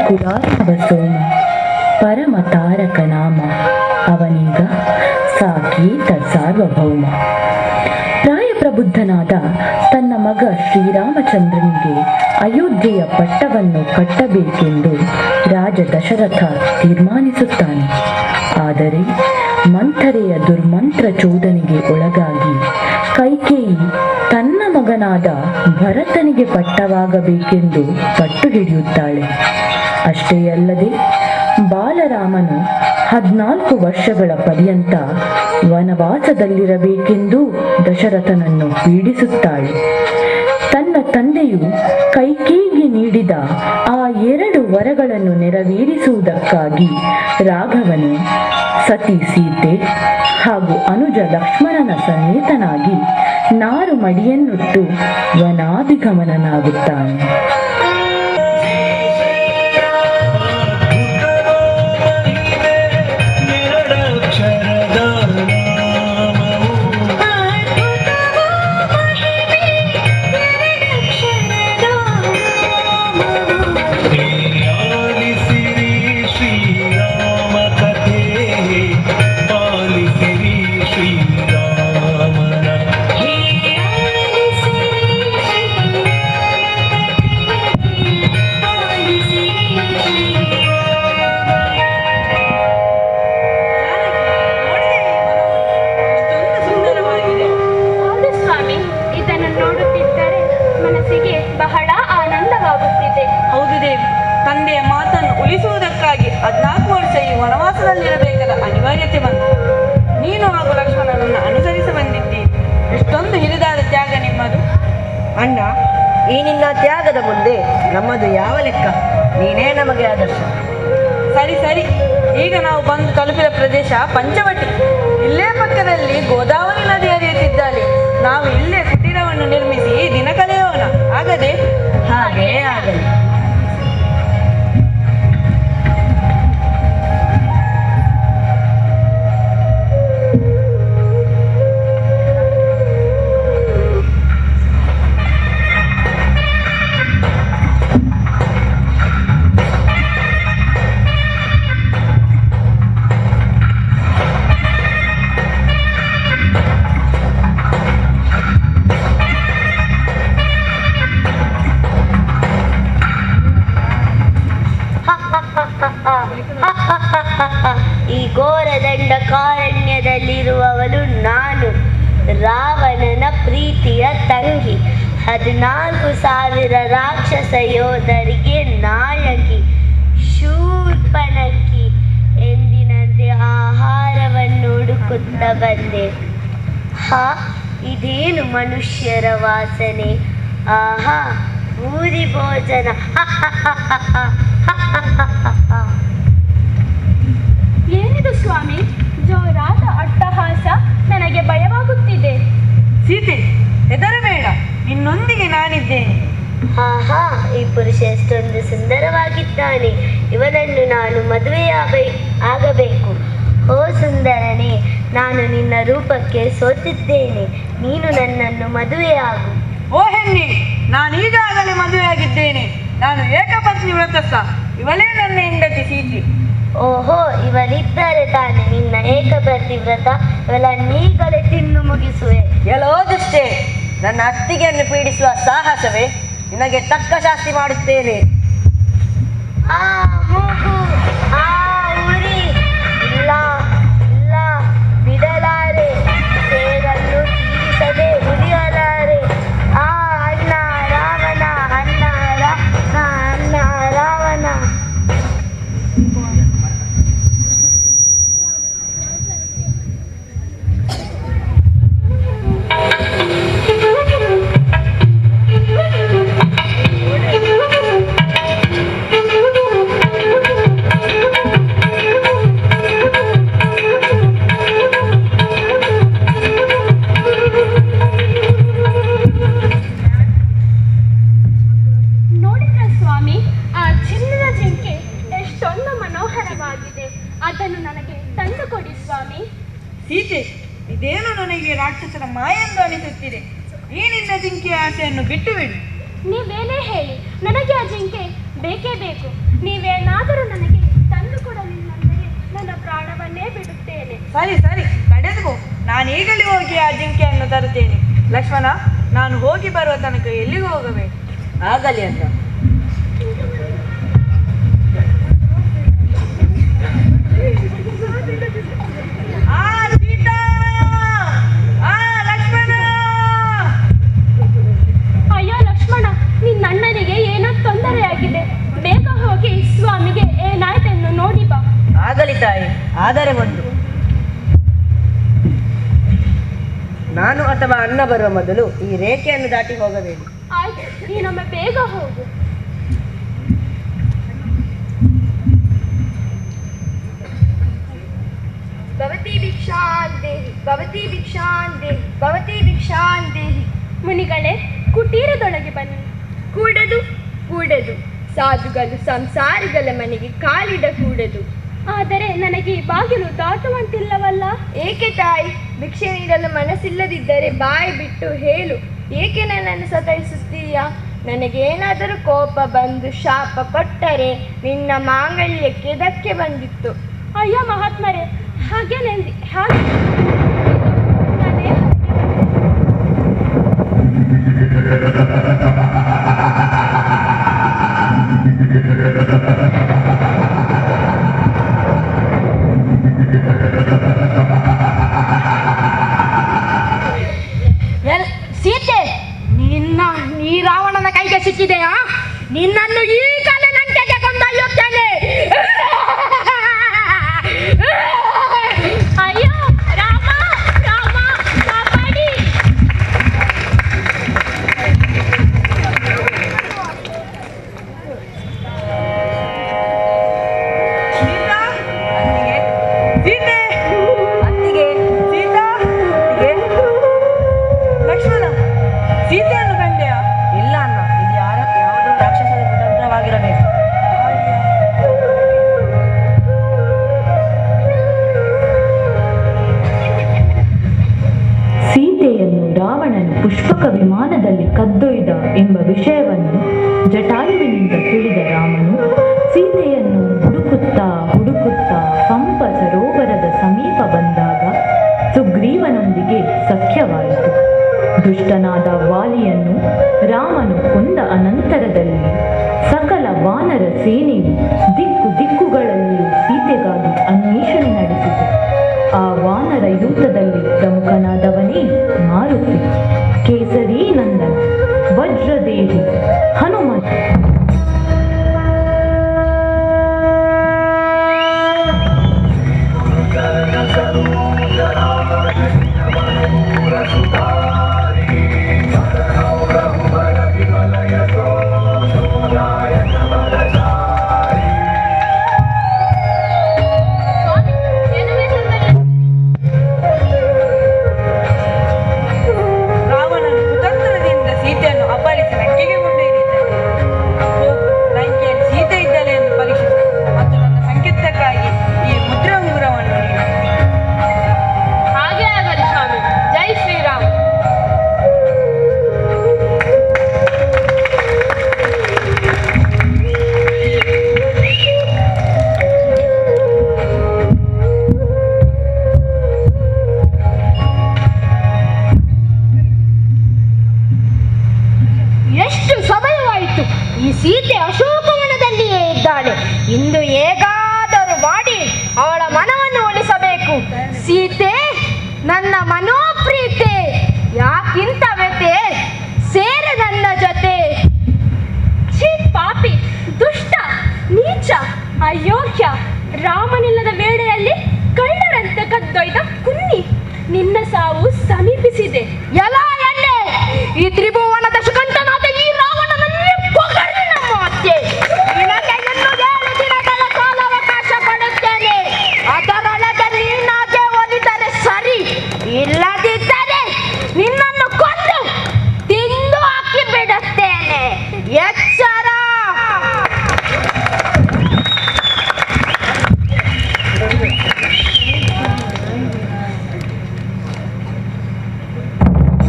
ಕುಲಾರ್ಣವ ಸೋಮ, ಪರಮ ತಾರಕ ನಾಮ, ಅವನೀಗ ಸಾಕೇತ ಸಾರ್ವಭೌಮ. ಪ್ರಾಯಪ್ರಬುದ್ಧನಾದ ತನ್ನ ಮಗ ಶ್ರೀರಾಮಚಂದ್ರನಿಗೆ ಅಯೋಧ್ಯೆಯ ಪಟ್ಟವನ್ನು ಕಟ್ಟಬೇಕೆಂದು ರಾಜ ದಶರಥ ತೀರ್ಮಾನಿಸುತ್ತಾನೆ. ಆದರೆ ಮಂಥರೆಯ ದುರ್ಮಂತ್ರ ಚೋದನೆಗೆ ಒಳಗಾಗಿ ಕೈಕೇಯಿ ತನ್ನ ಮಗನಾದ ಭರತನಿಗೆ ಪಟ್ಟವಾಗಬೇಕೆಂದು ಪಟ್ಟು ಹಿಡಿಯುತ್ತಾಳೆ. ಅಷ್ಟೇ ಅಲ್ಲದೆ ಬಾಲರಾಮನು 14 ವರ್ಷಗಳ ಪರ್ಯಂತ ವನವಾಸದಲ್ಲಿರಬೇಕೆಂದು ದಶರಥನನ್ನು ಪೀಡಿಸುತ್ತಾಳೆ. ತನ್ನ ತಂದೆಯು ಕೈಕೇಯಿಗೆ ನೀಡಿದ ಆ 2 ವರಗಳನ್ನು ನೆರವೇರಿಸುವುದಕ್ಕಾಗಿ ರಾಘವನು ಸತಿ ಸೀತೆ ಹಾಗೂ ಅನುಜ ಲಕ್ಷ್ಮಣನ ಸಮೇತನಾಗಿ ನಾರು ಮಡಿಯನ್ನುಟ್ಟು ವನಾಭಿಗಮನನಾಗುತ್ತಾನೆ. ತಂದೆಯ ಮಾತನ್ನು ಉಳಿಸುವುದಕ್ಕಾಗಿ 14 ವರ್ಷ ಈ ವನವಾಸದಲ್ಲಿರಬೇಕಾದ ಅನಿವಾರ್ಯತೆ ಬಂತು. ನೀನು ಹಾಗೂ ಲಕ್ಷ್ಮಣನನ್ನು ಅನುಸರಿಸಿ ಬಂದಿದ್ದೀರಿ. ಎಷ್ಟೊಂದು ಹಿರಿದಾದ ತ್ಯಾಗ ನಿಮ್ಮದು. ಅಣ್ಣ, ಈ ನಿನ್ನ ತ್ಯಾಗದ ಮುಂದೆ ನಮ್ಮದು ಯಾವ ಲೆಕ್ಕ? ನೀನೇ ನಮಗೆ ಆದರ್ಶ. ಸರಿ ಸರಿ, ಈಗ ನಾವು ಬಂದು ತಲುಪಿದ ಪ್ರದೇಶ ಪಂಚವಟಿ. ಇಲ್ಲೇ ಪಕ್ಕದಲ್ಲಿ ಗೋದಾವರಿ ನದಿ ಹರಿಯುತ್ತಿದ್ದಾಳೆ. ನಾವು ಇಲ್ಲೇ ಕುಟೀರವನ್ನು ನಿರ್ಮಿಸಿ ದಿನ ಕಳೆಯೋಣ. ಆಗದೆ? ಹಾಗೇ ಆಗಲಿ. ಈ ಘೋರ ದಂಡಕಾರಣ್ಯದಲ್ಲಿರುವವಳು ನಾನು, ರಾವಣನ ಪ್ರೀತಿಯ ತಂಗಿ, 14,000 ರಾಕ್ಷಸ ಯೋಧರಿಗೆ ನಾಯಕಿ ಶೂರ್ಪನಖಿ. ಎಂದಿನಂತೆ ಆಹಾರವನ್ನು ಹುಡುಕುತ್ತಾ ಬಂದೆ. ಹಾ, ಇದೇನು ಮನುಷ್ಯರ ವಾಸನೆ! ಆಹಾ, ಭೂರಿ ಭೋಜನ! ಏನಿದು ಸ್ವಾಮಿ, ಜೋರಾದ ಅಟ್ಟಹಾಸ, ನನಗೆ ಭಯವಾಗುತ್ತಿದೆ. ಸೀತೆ, ಹೆದರಬೇಡ, ನಿನ್ನೊಂದಿಗೆ ನಾನಿದ್ದೇನೆ. ಆಹಾ, ಈ ಪುರುಷ ಎಷ್ಟೊಂದು ಸುಂದರವಾಗಿದ್ದಾನೆ. ಇವನನ್ನು ನಾನು ಮದುವೆಯಾಗಬೇಕು. ಓ ಸುಂದರನೇ, ನಾನು ನಿನ್ನ ರೂಪಕ್ಕೆ ಸೋತಿದ್ದೇನೆ. ನೀನು ನನ್ನನ್ನು ಮದುವೆಯಾಗು. ಓ ಹೆಣ್ಣೆ, ನಾನೀಗಾಗಲೇ ಮದುವೆಯಾಗಿದ್ದೇನೆ. ನಾನು ಏಕಪತ್ನಿ ವ್ರತಸ್ಥ. ಇವಳೇ ನನ್ನ ಹೆಂಡತಿ ಸೀತೆ. ಓಹೋ, ಇವಳಿದ್ದಾರೆ ತಾನೆ ನಿನ್ನ ಏಕಪತ್ನಿ ವ್ರತ. ಇವಳನ್ನೀಗಲೇ ತಿಂದು ಮುಗಿಸುವೆ. ಎಲ್ಲೋ ದುಷ್ಟೇ, ನನ್ನ ಅತ್ತಿಗೆಯನ್ನು ಪೀಡಿಸುವ ಸಾಹಸವೇ? ನಿನಗೆ ತಕ್ಕ ಶಾಸ್ತಿ ಮಾಡುತ್ತೇನೆ. ಆ ಮೂಗು, ಆ ಉರಿ, ಇಲ್ಲ ಇಲ್ಲ, ಬಿಡಲಾರೆ. ಸೇರನ್ನು ತೀರಿಸದೆ ಉಳಿಯಲಾರೆ. ಆ ಅಣ್ಣ ರಾವಣ, ಅಣ್ಣ ರಾವಣ, ಅಣ್ಣ ರಾವಣ. ನೋಡಿದ್ರ ಸ್ವಾಮಿ, ಆ ಚಿನ್ನದ ಜಿಂಕೆ ಎಷ್ಟೊಂದು ಮನೋಹರವಾಗಿದೆ. ಅದನ್ನು ನನಗೆ ತಂದು ಕೊಡಿ ಸ್ವಾಮಿ. ಸೀತೆ, ಇದೇನು ನನಗೆ ರಾಕ್ಷಸನ ಮಾಯೆಂದು ಅನಿಸುತ್ತಿದೆ. ಈ ನಿನ್ನ ಜಿಂಕೆಯ ಆಸೆಯನ್ನು ಬಿಟ್ಟು ಬಿಡು. ನೀವೇನೇ ಹೇಳಿ, ನನಗೆ ಆ ಜಿಂಕೆ ಬೇಕೇ ಬೇಕು. ನೀವೇನಾದರೂ ನನಗೆ ತಂದು ಕೊಡಲಿಲ್ಲಂದರೆ ನನ್ನ ಪ್ರಾಣವನ್ನೇ ಬಿಡುತ್ತೇನೆ. ಸರಿ ಸರಿ, ತಡೆದುಕೋ. ನಾನೀಗಲೇ ಹೋಗಿ ಆ ಜಿಂಕೆಯನ್ನು ತರುತ್ತೇನೆ. ಲಕ್ಷ್ಮಣ, ನಾನು ಹೋಗಿ ಬರುವ ತನಕ ಎಲ್ಲಿಗೂ ಹೋಗಬೇಕು. ಆಗಲಿ ಅಣ್ಣ. ಆ ಸೀತಾ, ಆ ಲಕ್ಷ್ಮಣ! ಅಯ್ಯೋ ಲಕ್ಷ್ಮಣ, ನಿನ್ನ ಅಣ್ಣನಿಗೆ ಏನೋ ತೊಂದರೆಯಾಗಿದೆ. ಬೇಗ ಹೋಗಿ ಸ್ವಾಮಿಗೆ ಏನಾಯ್ತೆಂದು ನೋಡಿ ಬಾ. ಆಗಲಿ ತಾಯಿ, ಆದರೆ ಒಂದು, ನಾನು ಅಥವಾ ಅಣ್ಣ ಬರುವ ಮೊದಲು ಈ ರೇಖೆಯನ್ನು ದಾಟಿ ಹೋಗಬೇಕು. ಆಯ್ತು, ನೀನೊಮ್ಮೆ ಬೇಗ ಹೋಗು. ಭವತಿ ಭಿಕ್ಷಾಂ ದೇಹಿ, ಭವತಿ ಭಿಕ್ಷಾಂ ದೇಹಿ, ಭವತಿ ಭಿಕ್ಷಾಂ ದೇಹಿ. ಮುನಿಗಳೇ, ಕುಟೀರದೊಳಗೆ ಬನ್ನಿ. ಕೂಡದು ಕೂಡದು, ಸಾಧುಗಳು ಸಂಸಾರಿಗಳ ಮನೆಗೆ ಕಾಲಿಡಕೂಡದು. ಆದರೆ ನನಗೆ ಈ ಬಾಗಿಲು ದಾಟುವಂತಿಲ್ಲವಲ್ಲ. ಏಕೆ ತಾಯಿ? ಭಿಕ್ಷೆ ನೀಡಲು ಮನಸ್ಸಿಲ್ಲದಿದ್ದರೆ ಬಾಯಿ ಬಿಟ್ಟು ಹೇಳು. ಏಕೆ ನನ್ನನ್ನು ಸತಾಯಿಸುತ್ತೀಯಾ? ನನಗೇನಾದರೂ ಕೋಪ ಬಂದು ಶಾಪ ಕೊಟ್ಟರೆ ನಿನ್ನ ಮಾಂಗಲ್ಯಕ್ಕೆ ಧಕ್ಕೆ ಬಂದಿತ್ತು. ಅಯ್ಯೋ ಮಹಾತ್ಮರೇ, ಹಾಗೆ ಹಾಗೆ ನಾನೇ ಸೀತೆ, ನಿನ್ನ ಈ ರಾವಣನ ಕೈಗೆ ಸಿಕ್ಕಿದೆಯಾ? ನಿನ್ನನ್ನು ಈಗಲೇ ಲಂಕೆಗೆ ಕೊಂಡೊಯ್ಯುತ್ತೇನೆ. ಅಯ್ಯೋ ರಾಮ, ರಾಮ ಕಾಪಾಡಿ! ಸೀತಾ, ಅತ್ತಿಗೆ, ಸೀತೆ, ಅತ್ತಿಗೆ, ಸೀತಾ, ಅತ್ತಿಗೆ. ಲಕ್ಷ್ಮಣ, ಸೀತೆಯನ್ನು ಕಂಡೆಯಾ? ಇಲ್ಲ ಅಣ್ಣ, ಇದು ಯಾವುದೋ ರಾಕ್ಷಸರ ಕುತಂತ್ರವಾಗಿರಬೇಕು. ಸೀತೆಯನ್ನು ರಾವಣನು ಪುಷ್ಪಕ ವಿಮಾನದಲ್ಲಿ ಕದ್ದೊಯ್ದ ಎಂಬ ವಿಷಯವನ್ನು ಜಟಾಯುವಿನಿಂದ ತಿಳಿದ ರಾಮನು ಸೀತೆಯನ್ನು ಹುಡುಕುತ್ತಾ ಹುಡುಕುತ್ತಾ ಪಂಪ ಸರೋವರದ ಸಮೀಪ ಬಂದಾಗ ಸುಗ್ರೀವನೊಂದಿಗೆ ಸಖ್ಯವಾಯಿತು. ದುಷ್ಟನಾದ ವಾಲಿಯನ್ನು ರಾಮನು ಕೊಂದ ಅನಂತರದಲ್ಲಿ ಸಕಲ ವಾನರ ಸೇನೆಯು ದಿಕ್ಕು ದಿಕ್ಕುಗಳಲ್ಲಿಯೂ ಸೀತೆಗಾಗಿ ಅನ್ವೇಷಣೆ ನಡೆಸಿತು. ಆ ವಾನರ ಯೂಥದಲ್ಲಿ ಪ್ರಮುಖನಾದವನೇ ಮಾರುತಿ, ಕೇಸರಿ ನಂದನ್, ವಜ್ರದೇಹಿ, ಹನುಮಂತ. ರಾವಣನು ಕುತಂತ್ರದಿಂದ ಸೀತೆಯನ್ನು ಅಪಹರಿಸಿ ಲಂಕೆಗೆ ಕೊಂಡೊಯ್ದಿದ್ದಾನೆ. ಹೋಗು, ಲಂಕೆಯಲ್ಲಿ ಸೀತೆ ಇದ್ದಾಳೆ ಎಂದು ಪರೀಕ್ಷಿಸು ಮತ್ತು ನನ್ನ ಸಂಕೇತಕ್ಕಾಗಿ ಈ ಮುದ್ರೆ ಉಂಗುರವನ್ನು ನೀಡು. ಹಾಗೆ ಆಗಲಿ ಸ್ವಾಮಿ. ಜೈ ಶ್ರೀರಾಮ್. ಎಷ್ಟು ಸಮಯವಾಯಿತು, ಈ ಸೀತೆ ಅಶೋಕವನದಲ್ಲಿಯೇ ಇದ್ದಾಳೆ. ಇಂದು ಹೇಗಾದರೂ ಮಾಡಿ ಅವಳ ಮನವನ್ನು ಒಲಿಸಬೇಕು. ಸೀತೆ, ನನ್ನ ಮನೋಪ್ರೀತೆ, ಯಾಕಿಂತ ವ್ಯತೆ, ಸೇರ ನನ್ನ ಜೊತೆ. ಛೀ ಪಾಪಿ, ದುಷ್ಟ, ನೀಚ, ಅಯೋಗ್ಯ, ರಾಮನಿಲ್ಲದ ವೇಳೆಯಲ್ಲಿ ಕಳ್ಳರಂತೆ ಕದ್ದೊಯ್ದ ಕುನ್ನಿ, ನಿನ್ನ ಸಾವು ಸಮೀಪಿಸಿದೆ. ಎಲ್ಲ ಎಣ್ಣೆ, ಈ ತ್ರಿಭುವನದ ಶುಕಂಠನಾದ ಈ ರಾವಣನನ್ನೇ ಪೊಗರಿನ ಮಾತೆ. ನಿನಗೆ ಇನ್ನು 7 ದಿನಗಳ ಕಾಲಾವಕಾಶ ಕೊಡುತ್ತೇನೆ. ಅದರೊಳಗೆ ನೀನಾಗೆ ಒಲಿದರೆ ಸರಿ, ಇಲ್ಲದಿದ್ದರೆ ನಿನ್ನನ್ನು ಕೊಂದು ತಿಂದು ಹಾಕಿ ಬಿಡುತ್ತೇನೆ. ಎಚ್ಚರ!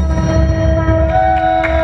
ಆ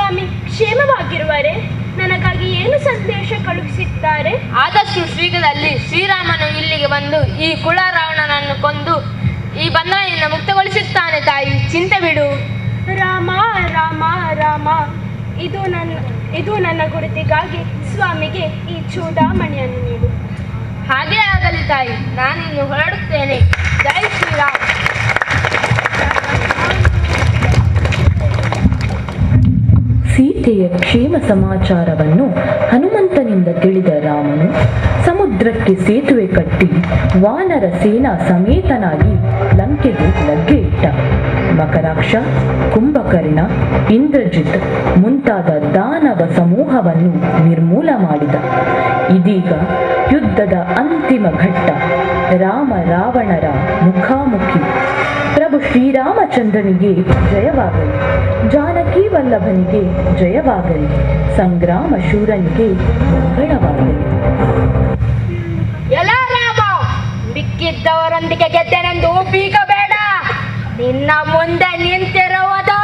ಸ್ವಾಮಿ ಕ್ಷೇಮವಾಗಿರುವರೆ? ನನಗಾಗಿ ಏನು ಸಂದೇಶ ಕಳುಹಿಸಿದ್ದಾರೆ? ಆದಷ್ಟು ಶೀಘ್ರದಲ್ಲಿ ಶ್ರೀರಾಮನು ಇಲ್ಲಿಗೆ ಬಂದು ಈ ಕುಳ ರಾವಣನನ್ನು ಕೊಂದು ಈ ಬಂಧನದಿಂದ ಮುಕ್ತಗೊಳಿಸುತ್ತಾನೆ ತಾಯಿ, ಚಿಂತೆ ಬಿಡು. ರಾಮ ರಾಮ ರಾಮ. ಇದು ನನ್ನ ಗುರುತಿಗಾಗಿ ಸ್ವಾಮಿಗೆ ಈ ಚೂಡಾಮಣಿಯನ್ನು ನೀಡು. ಹಾಗೇ ಆಗಲಿ ತಾಯಿ, ನಾನಿನ್ನು ಹೊರಡುತ್ತೇನೆ. ಜೈ ಶ್ರೀರಾಮ್. ಸೀತೆಯ ಕ್ಷೇಮ ಸಮಾಚಾರವನ್ನು ಹನುಮಂತನಿಂದ ತಿಳಿದ ರಾಮನು ಸಮುದ್ರಕ್ಕೆ ಸೇತುವೆ ಕಟ್ಟಿ ವಾನರ ಸೇನಾ ಸಮೇತನಾಗಿ ಲಂಕೆಗೆ ಲಗ್ಗೆ ಇಟ್ಟ. ಮಕರಾಕ್ಷ, ಕುಂಭಕರ್ಣ, ಇಂದ್ರಜಿತ್ ಮುಂತಾದ ದಾನವ ಸಮೂಹವನ್ನು ನಿರ್ಮೂಲ ಮಾಡಿದ. ಇದೀಗ ಯುದ್ಧದ ಅಂತಿಮ ಘಟ್ಟ, ರಾಮ ರಾವಣರ ಮುಖಾಮುಖಿ. ಪ್ರಭು ಶ್ರೀರಾಮಚಂದ್ರನಿಗೆ ಜಯವಾಗಲಿ, ಜಾನಕಿ ವಲ್ಲಭನಿಗೆ ಜಯವಾಗಲಿ, ಸಂಗ್ರಾಮ ಶೂರನಿಗೆ ಮಂಗಳವಾಗಲಿ. ಎಲ್ಲ ರಾಮ, ಮಿಕ್ಕಿದ್ದವರೊಂದಿಗೆ ಗೆದ್ದೆನೆಂದು ಬೀಗಬೇಡ. ನಿನ್ನ ಮುಂದೆ ನಿಂತಿರುವುದು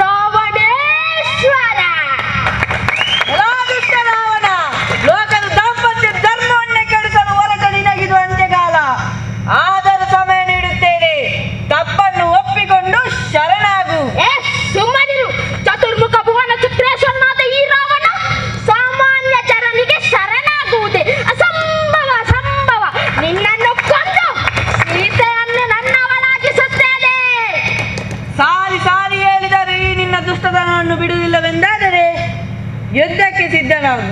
ರಾವಣೇಶ್ವರ. ದುಷ್ಟ ರಾವಣ, ಲೋಕದ ದಾಂಪತ್ಯ ಧರ್ಮವನ್ನೇ ಕೆಡಿಸಲು ಹೊರಟ ನಿನಗಿದು ಅಂತ್ಯಕಾಲ. ಆದರೂ ಸಮಯ ನೀಡುತ್ತೇನೆ, ತಪ್ಪನ್ನು ಒಪ್ಪಿಕೊಂಡು ಶರಣಾಗು. ಸುಮ್ಮನಿರು. ಚತುರ್ಮುಖ ಭುವನ ಚಿತ್ರೇಶ್ವರನಾದ ಈ ರಾವಣ ಸಾಮಾನ್ಯ ಜನನಿಗೆ ಶರಣಾಗುವುದೇ ಅಸಂಭವ, ಅಸಂಭವ. ನಿನ್ನನ್ನು ಕೊಂದು ಸೀತೆಯನ್ನು ನನ್ನವಳಾಗಿಸುತ್ತೇನೆ. ಸಾರಿ ಸಾರಿ ಹೇಳಿದರೆ ಈ ನಿನ್ನ ದುಷ್ಟತನವನ್ನು ಬಿಡುವುದಿಲ್ಲವೆಂದಾದರೆ ಯುದ್ಧಕ್ಕೆ ಸಿದ್ಧನಾಗು.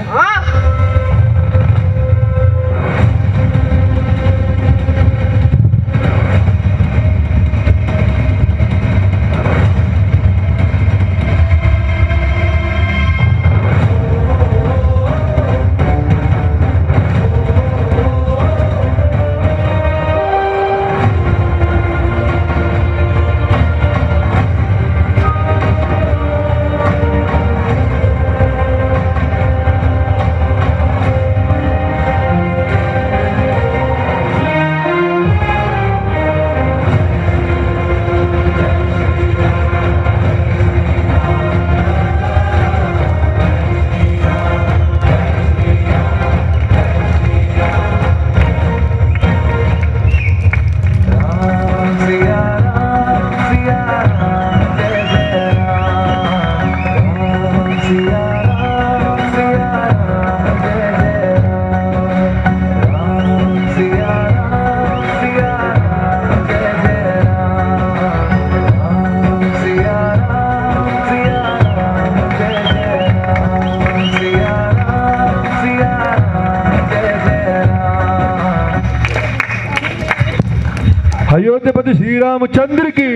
अयोध्यापति श्री रामचंद्र की,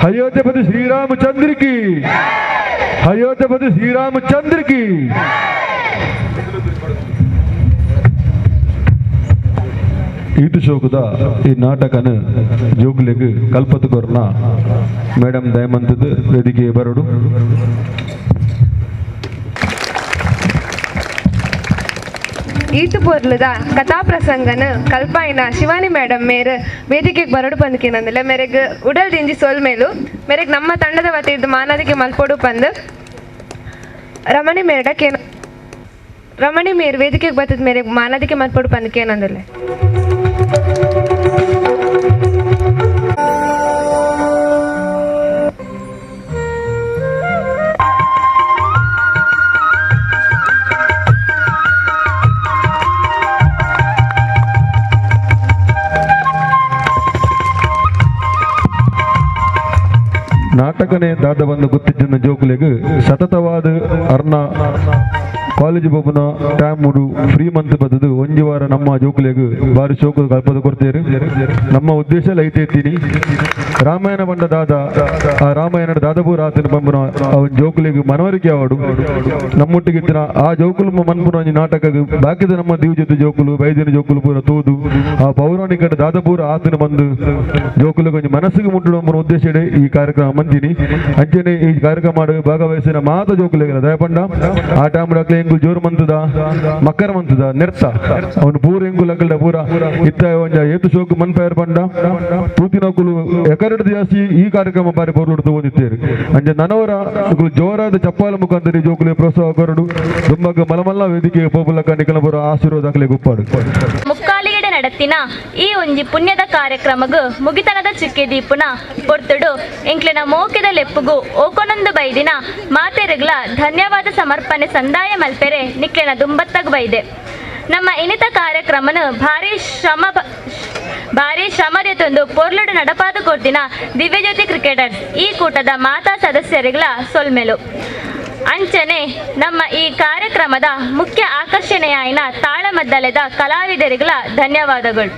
अयोध्यापति श्री रामचंद्र की, अयोध्यापति श्री रामचंद्र की. ಈಟು ಶೋಕದ ಈ ನಾಟಕನ ಜೋಗ್ಲೆಗ್ ಕಲ್ಪತುಕೊರ್ನ ಮೇಡಮ್ ದಯಮಂತದ ವೇದಿಕೆ ಬರಡು. ಈತು ಪೊರ್ಲುದ ಕಥಾಪ್ರಸಂಗನ ಕಲ್ಪಾಯಿನ ಶಿವಾನಿ ಮೇಡಮ್ ಮೇರ್ ವೇದಿಕೆಗೆ ಬರಡು ಪಂದ್ಕೇನಂದಿಲ್ಲ. ಮೇರೆಗ್ ಉಡಲ್ ದಿಂಜಿ ಸೋಲ್ ಮೇಲು ಮೇರೆಗ್ ನಮ್ಮ ತಂಡದ ವತಿಯಿಂದ ಮಾನದಿಗೆ ಮಲ್ಪೊಡು ಪಂದ್ ರಮಣಿ ಮೇರಡ ಕೇನ ರಮಣಿ ಮೇರ್ ವೇದಿಕೆಗೆ ಬತ್ತದ ಮೇರೆಗ್ ಮಾನದಿಗೆ ಮಲ್ಪೊಡು ಪಂದ್ಕೇನಂದಿಲ್ಲ. ನಾಟಕನೇ ದಾದ ಬಂದು ಗೊತ್ತಿದ್ದ ಜೋಕುಲೆಗ್ ಸತತವಾದ ಅರ್ನ ಕಾಲೇಜ್ ಬೊಬ್ಬನ ಟೈಮ್ ಮೂಡು ಫ್ರೀ ಮಂತ್ ಬದದು ಒಂಜಿ ವಾರ ನಮ್ಮ ಜೋಕುಲೆಗ್ ಬಾರಿ ಶೋಕು ಕಲ್ಪದ ಕೊಡ್ತೇರು. ನಮ್ಮ ಉದ್ದೇಶ ಲೈತೇತೀನಿ ರಾಮಾಯಣ ಬಂಡ ದಾದ ಆ ರಾಮಾಯಣ ದಾದಪೂರ ಆತನ ಬಂಬನ ಅವನ ಜೋಕುಲೆಗ್ ಮನವರಿಕೆ ಆವಡು ನಮ್ಮೊಟ್ಟಿಗೆ ಇತ್ತಿನ ಆ ಜೋಕುಲು ಮನ್ಪುನ ಒಂಜಿ ನಾಟಕ ಬಾಕಿದ ನಮ್ಮ ದಿವ್ಜದ ಜೋಕುಲು ಬೈದಿನ ಜೋಕುಲು ಪೂರ ತೂದು ಆ ಪೌರಾಣಿಕ ದಾದಪೂರ ಆತನ ಬಂದು ಜೋಕುಲು ಒಂಜಿ ಮನಸ್ಸಿಗೆ ಮುಟ್ಟುವ ಉದ್ದೇಶ ಈ ಕಾರ್ಯಕ್ರಮ ಮಂದಿನಿ. ಅಂಚನೆ ಈ ಕಾರ್ಯಕ್ರಮ ಭಾಗವಹಿಸಿನ ಮಾತ ಜೋಕುಲೆಗ್ ದಯಪಂಡ ಆ ಟೈಮ್ ಎಂಕುಲು ಜೋರು ಮಂತದ ಮಕ್ಕರ ಮಂತದ ನೆರ್ತ ಅವನು ಪೂರ ಎಂಕುಲು ಅಕಲ್ಡ ಪೂರ ಇತ್ತ ಒಂಜ ಏತು ಶೋಕು ಮನ್ಪಯರ್ ಪಂಡ ತೂತಿನಕುಲು ಎಕರೆಡ್ ಜಾಸ್ತಿ ಈ ಕಾರ್ಯಕ್ರಮ ಬಾರಿ ಪೊರ್ಲುಡು ತೂವೊಂದಿತ್ತೇರು. ಅಂಚ ನನವರ ನಿಕುಲು ಜೋರಾದ ಚಪ್ಪಾಲ ಮುಖಾಂತರ ಈ ಜೋಕುಲು ಪ್ರೋತ್ಸಾಹ ಕೊರಡು ದುಮ್ಮಗ ಮಲಮಲ್ಲ ವೇದಿಕೆ ಪೋಪುಲಕ್ಕ ನಿಕಲ ಪೂರ ಆಶೀರ್ವಾದ ಅಕಲೆ ಗುಪ್ಪಾಡು. ಮುಕ್ಕಾಲಿಗೆಡೆ ನಡತಿನ ಈ ಒಂಜಿ ಪುಣ್ಯದ ಕಾರ್ಯಕ್ರಮಗು ಮುಗಿತನದ ಚುಕ್ಕೆ ದೀಪುನ ಪೊರ್ತುಡು ಎಂಕ್ಲೆನ ಮೋಕೆದ ಲೆಪ್ಪುಗು ಓಕೊನೊಂದು ಬೈದಿನ ಮಾತೆರುಗ್ಲ ಧನ್ಯವಾದ ಸಮರ್ಪಣೆ ಸಂದಾಯ ಮಲ್ಪೆರೆ ನಿಕ್ಲೆನ ದುಂಬತ್ತಗ್ ಬೈದೆ. ನಮ್ಮ ಇನಿತ ಕಾರ್ಯಕ್ರಮನು ಭಾರಿ ಶ್ರಮದೆತೊಂದು ಪೊರ್ಲುಡು ನಡಪಾದ ಕೊರ್ದಿನ ದಿವ್ಯಜ್ಯೋತಿ ಕ್ರಿಕೆಟರ್ಸ್ ಈ ಕೂಟದ ಮಾತಾ ಸದಸ್ಯರಿಗ್ಲ ಸೊಲ್ಮೆಲು. ಅಂಚನೆ ನಮ್ಮ ಈ ಕಾರ್ಯಕ್ರಮದ ಮುಖ್ಯ ಆಕರ್ಷಣೆಯಾಯಿನ ತಾಳಮದ್ದಲೆದ ಕಲಾವಿದರಿಗಳ ಧನ್ಯವಾದಗಳು.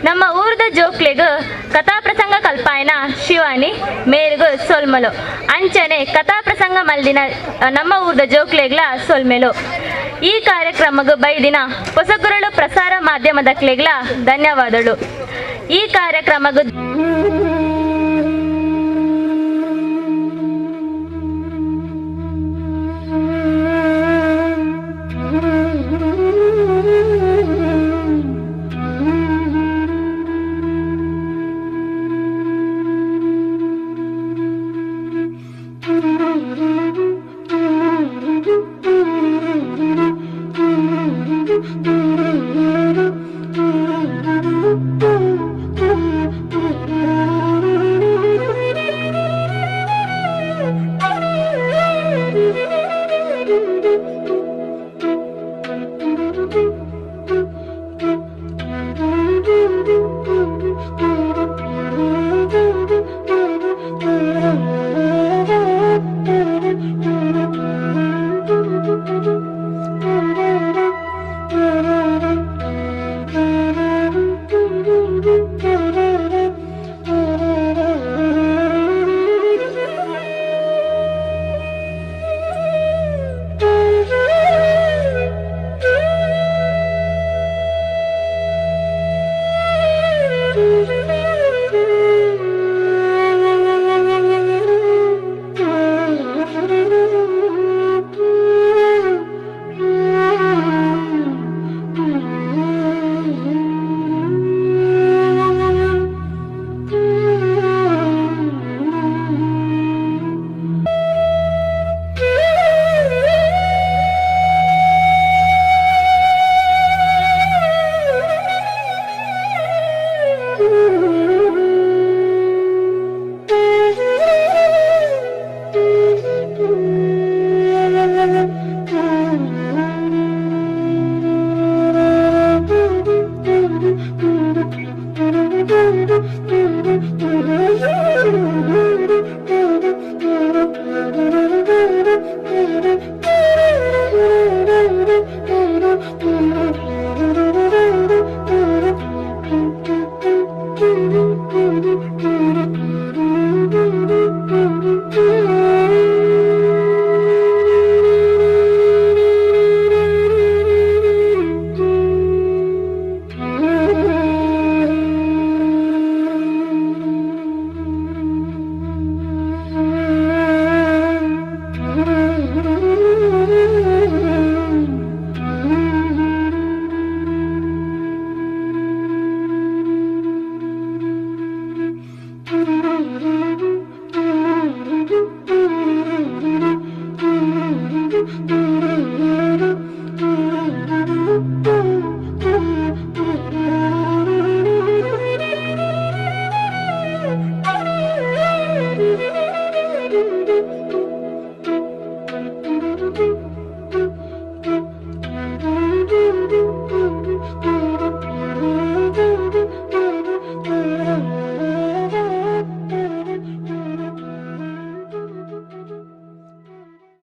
ನಮ್ಮ ಊರದ ಜೋಕ್ಲೆಗ್ ಕಥಾಪ್ರಸಂಗ ಕಲ್ಪಾಯನ ಶಿವಾನಿ ಮೇರುಗು ಸೊಲ್ಮಲು. ಅಂಚನೆ ಕಥಾಪ್ರಸಂಗ ಮಲ್ದಿನ ನಮ್ಮ ಊರದ ಜೋಕ್ಲೆಗ್ಲ ಸೊಲ್ಮೆಲು. ಈ ಕಾರ್ಯಕ್ರಮಗ್ ಬೈದಿನ ಹೊಸಗುರಳು ಪ್ರಸಾರ ಮಾಧ್ಯಮದ ಕ್ಲೆಗ್ಲ ಧನ್ಯವಾದಗಳು. ಈ ಕಾರ್ಯಕ್ರಮಗ್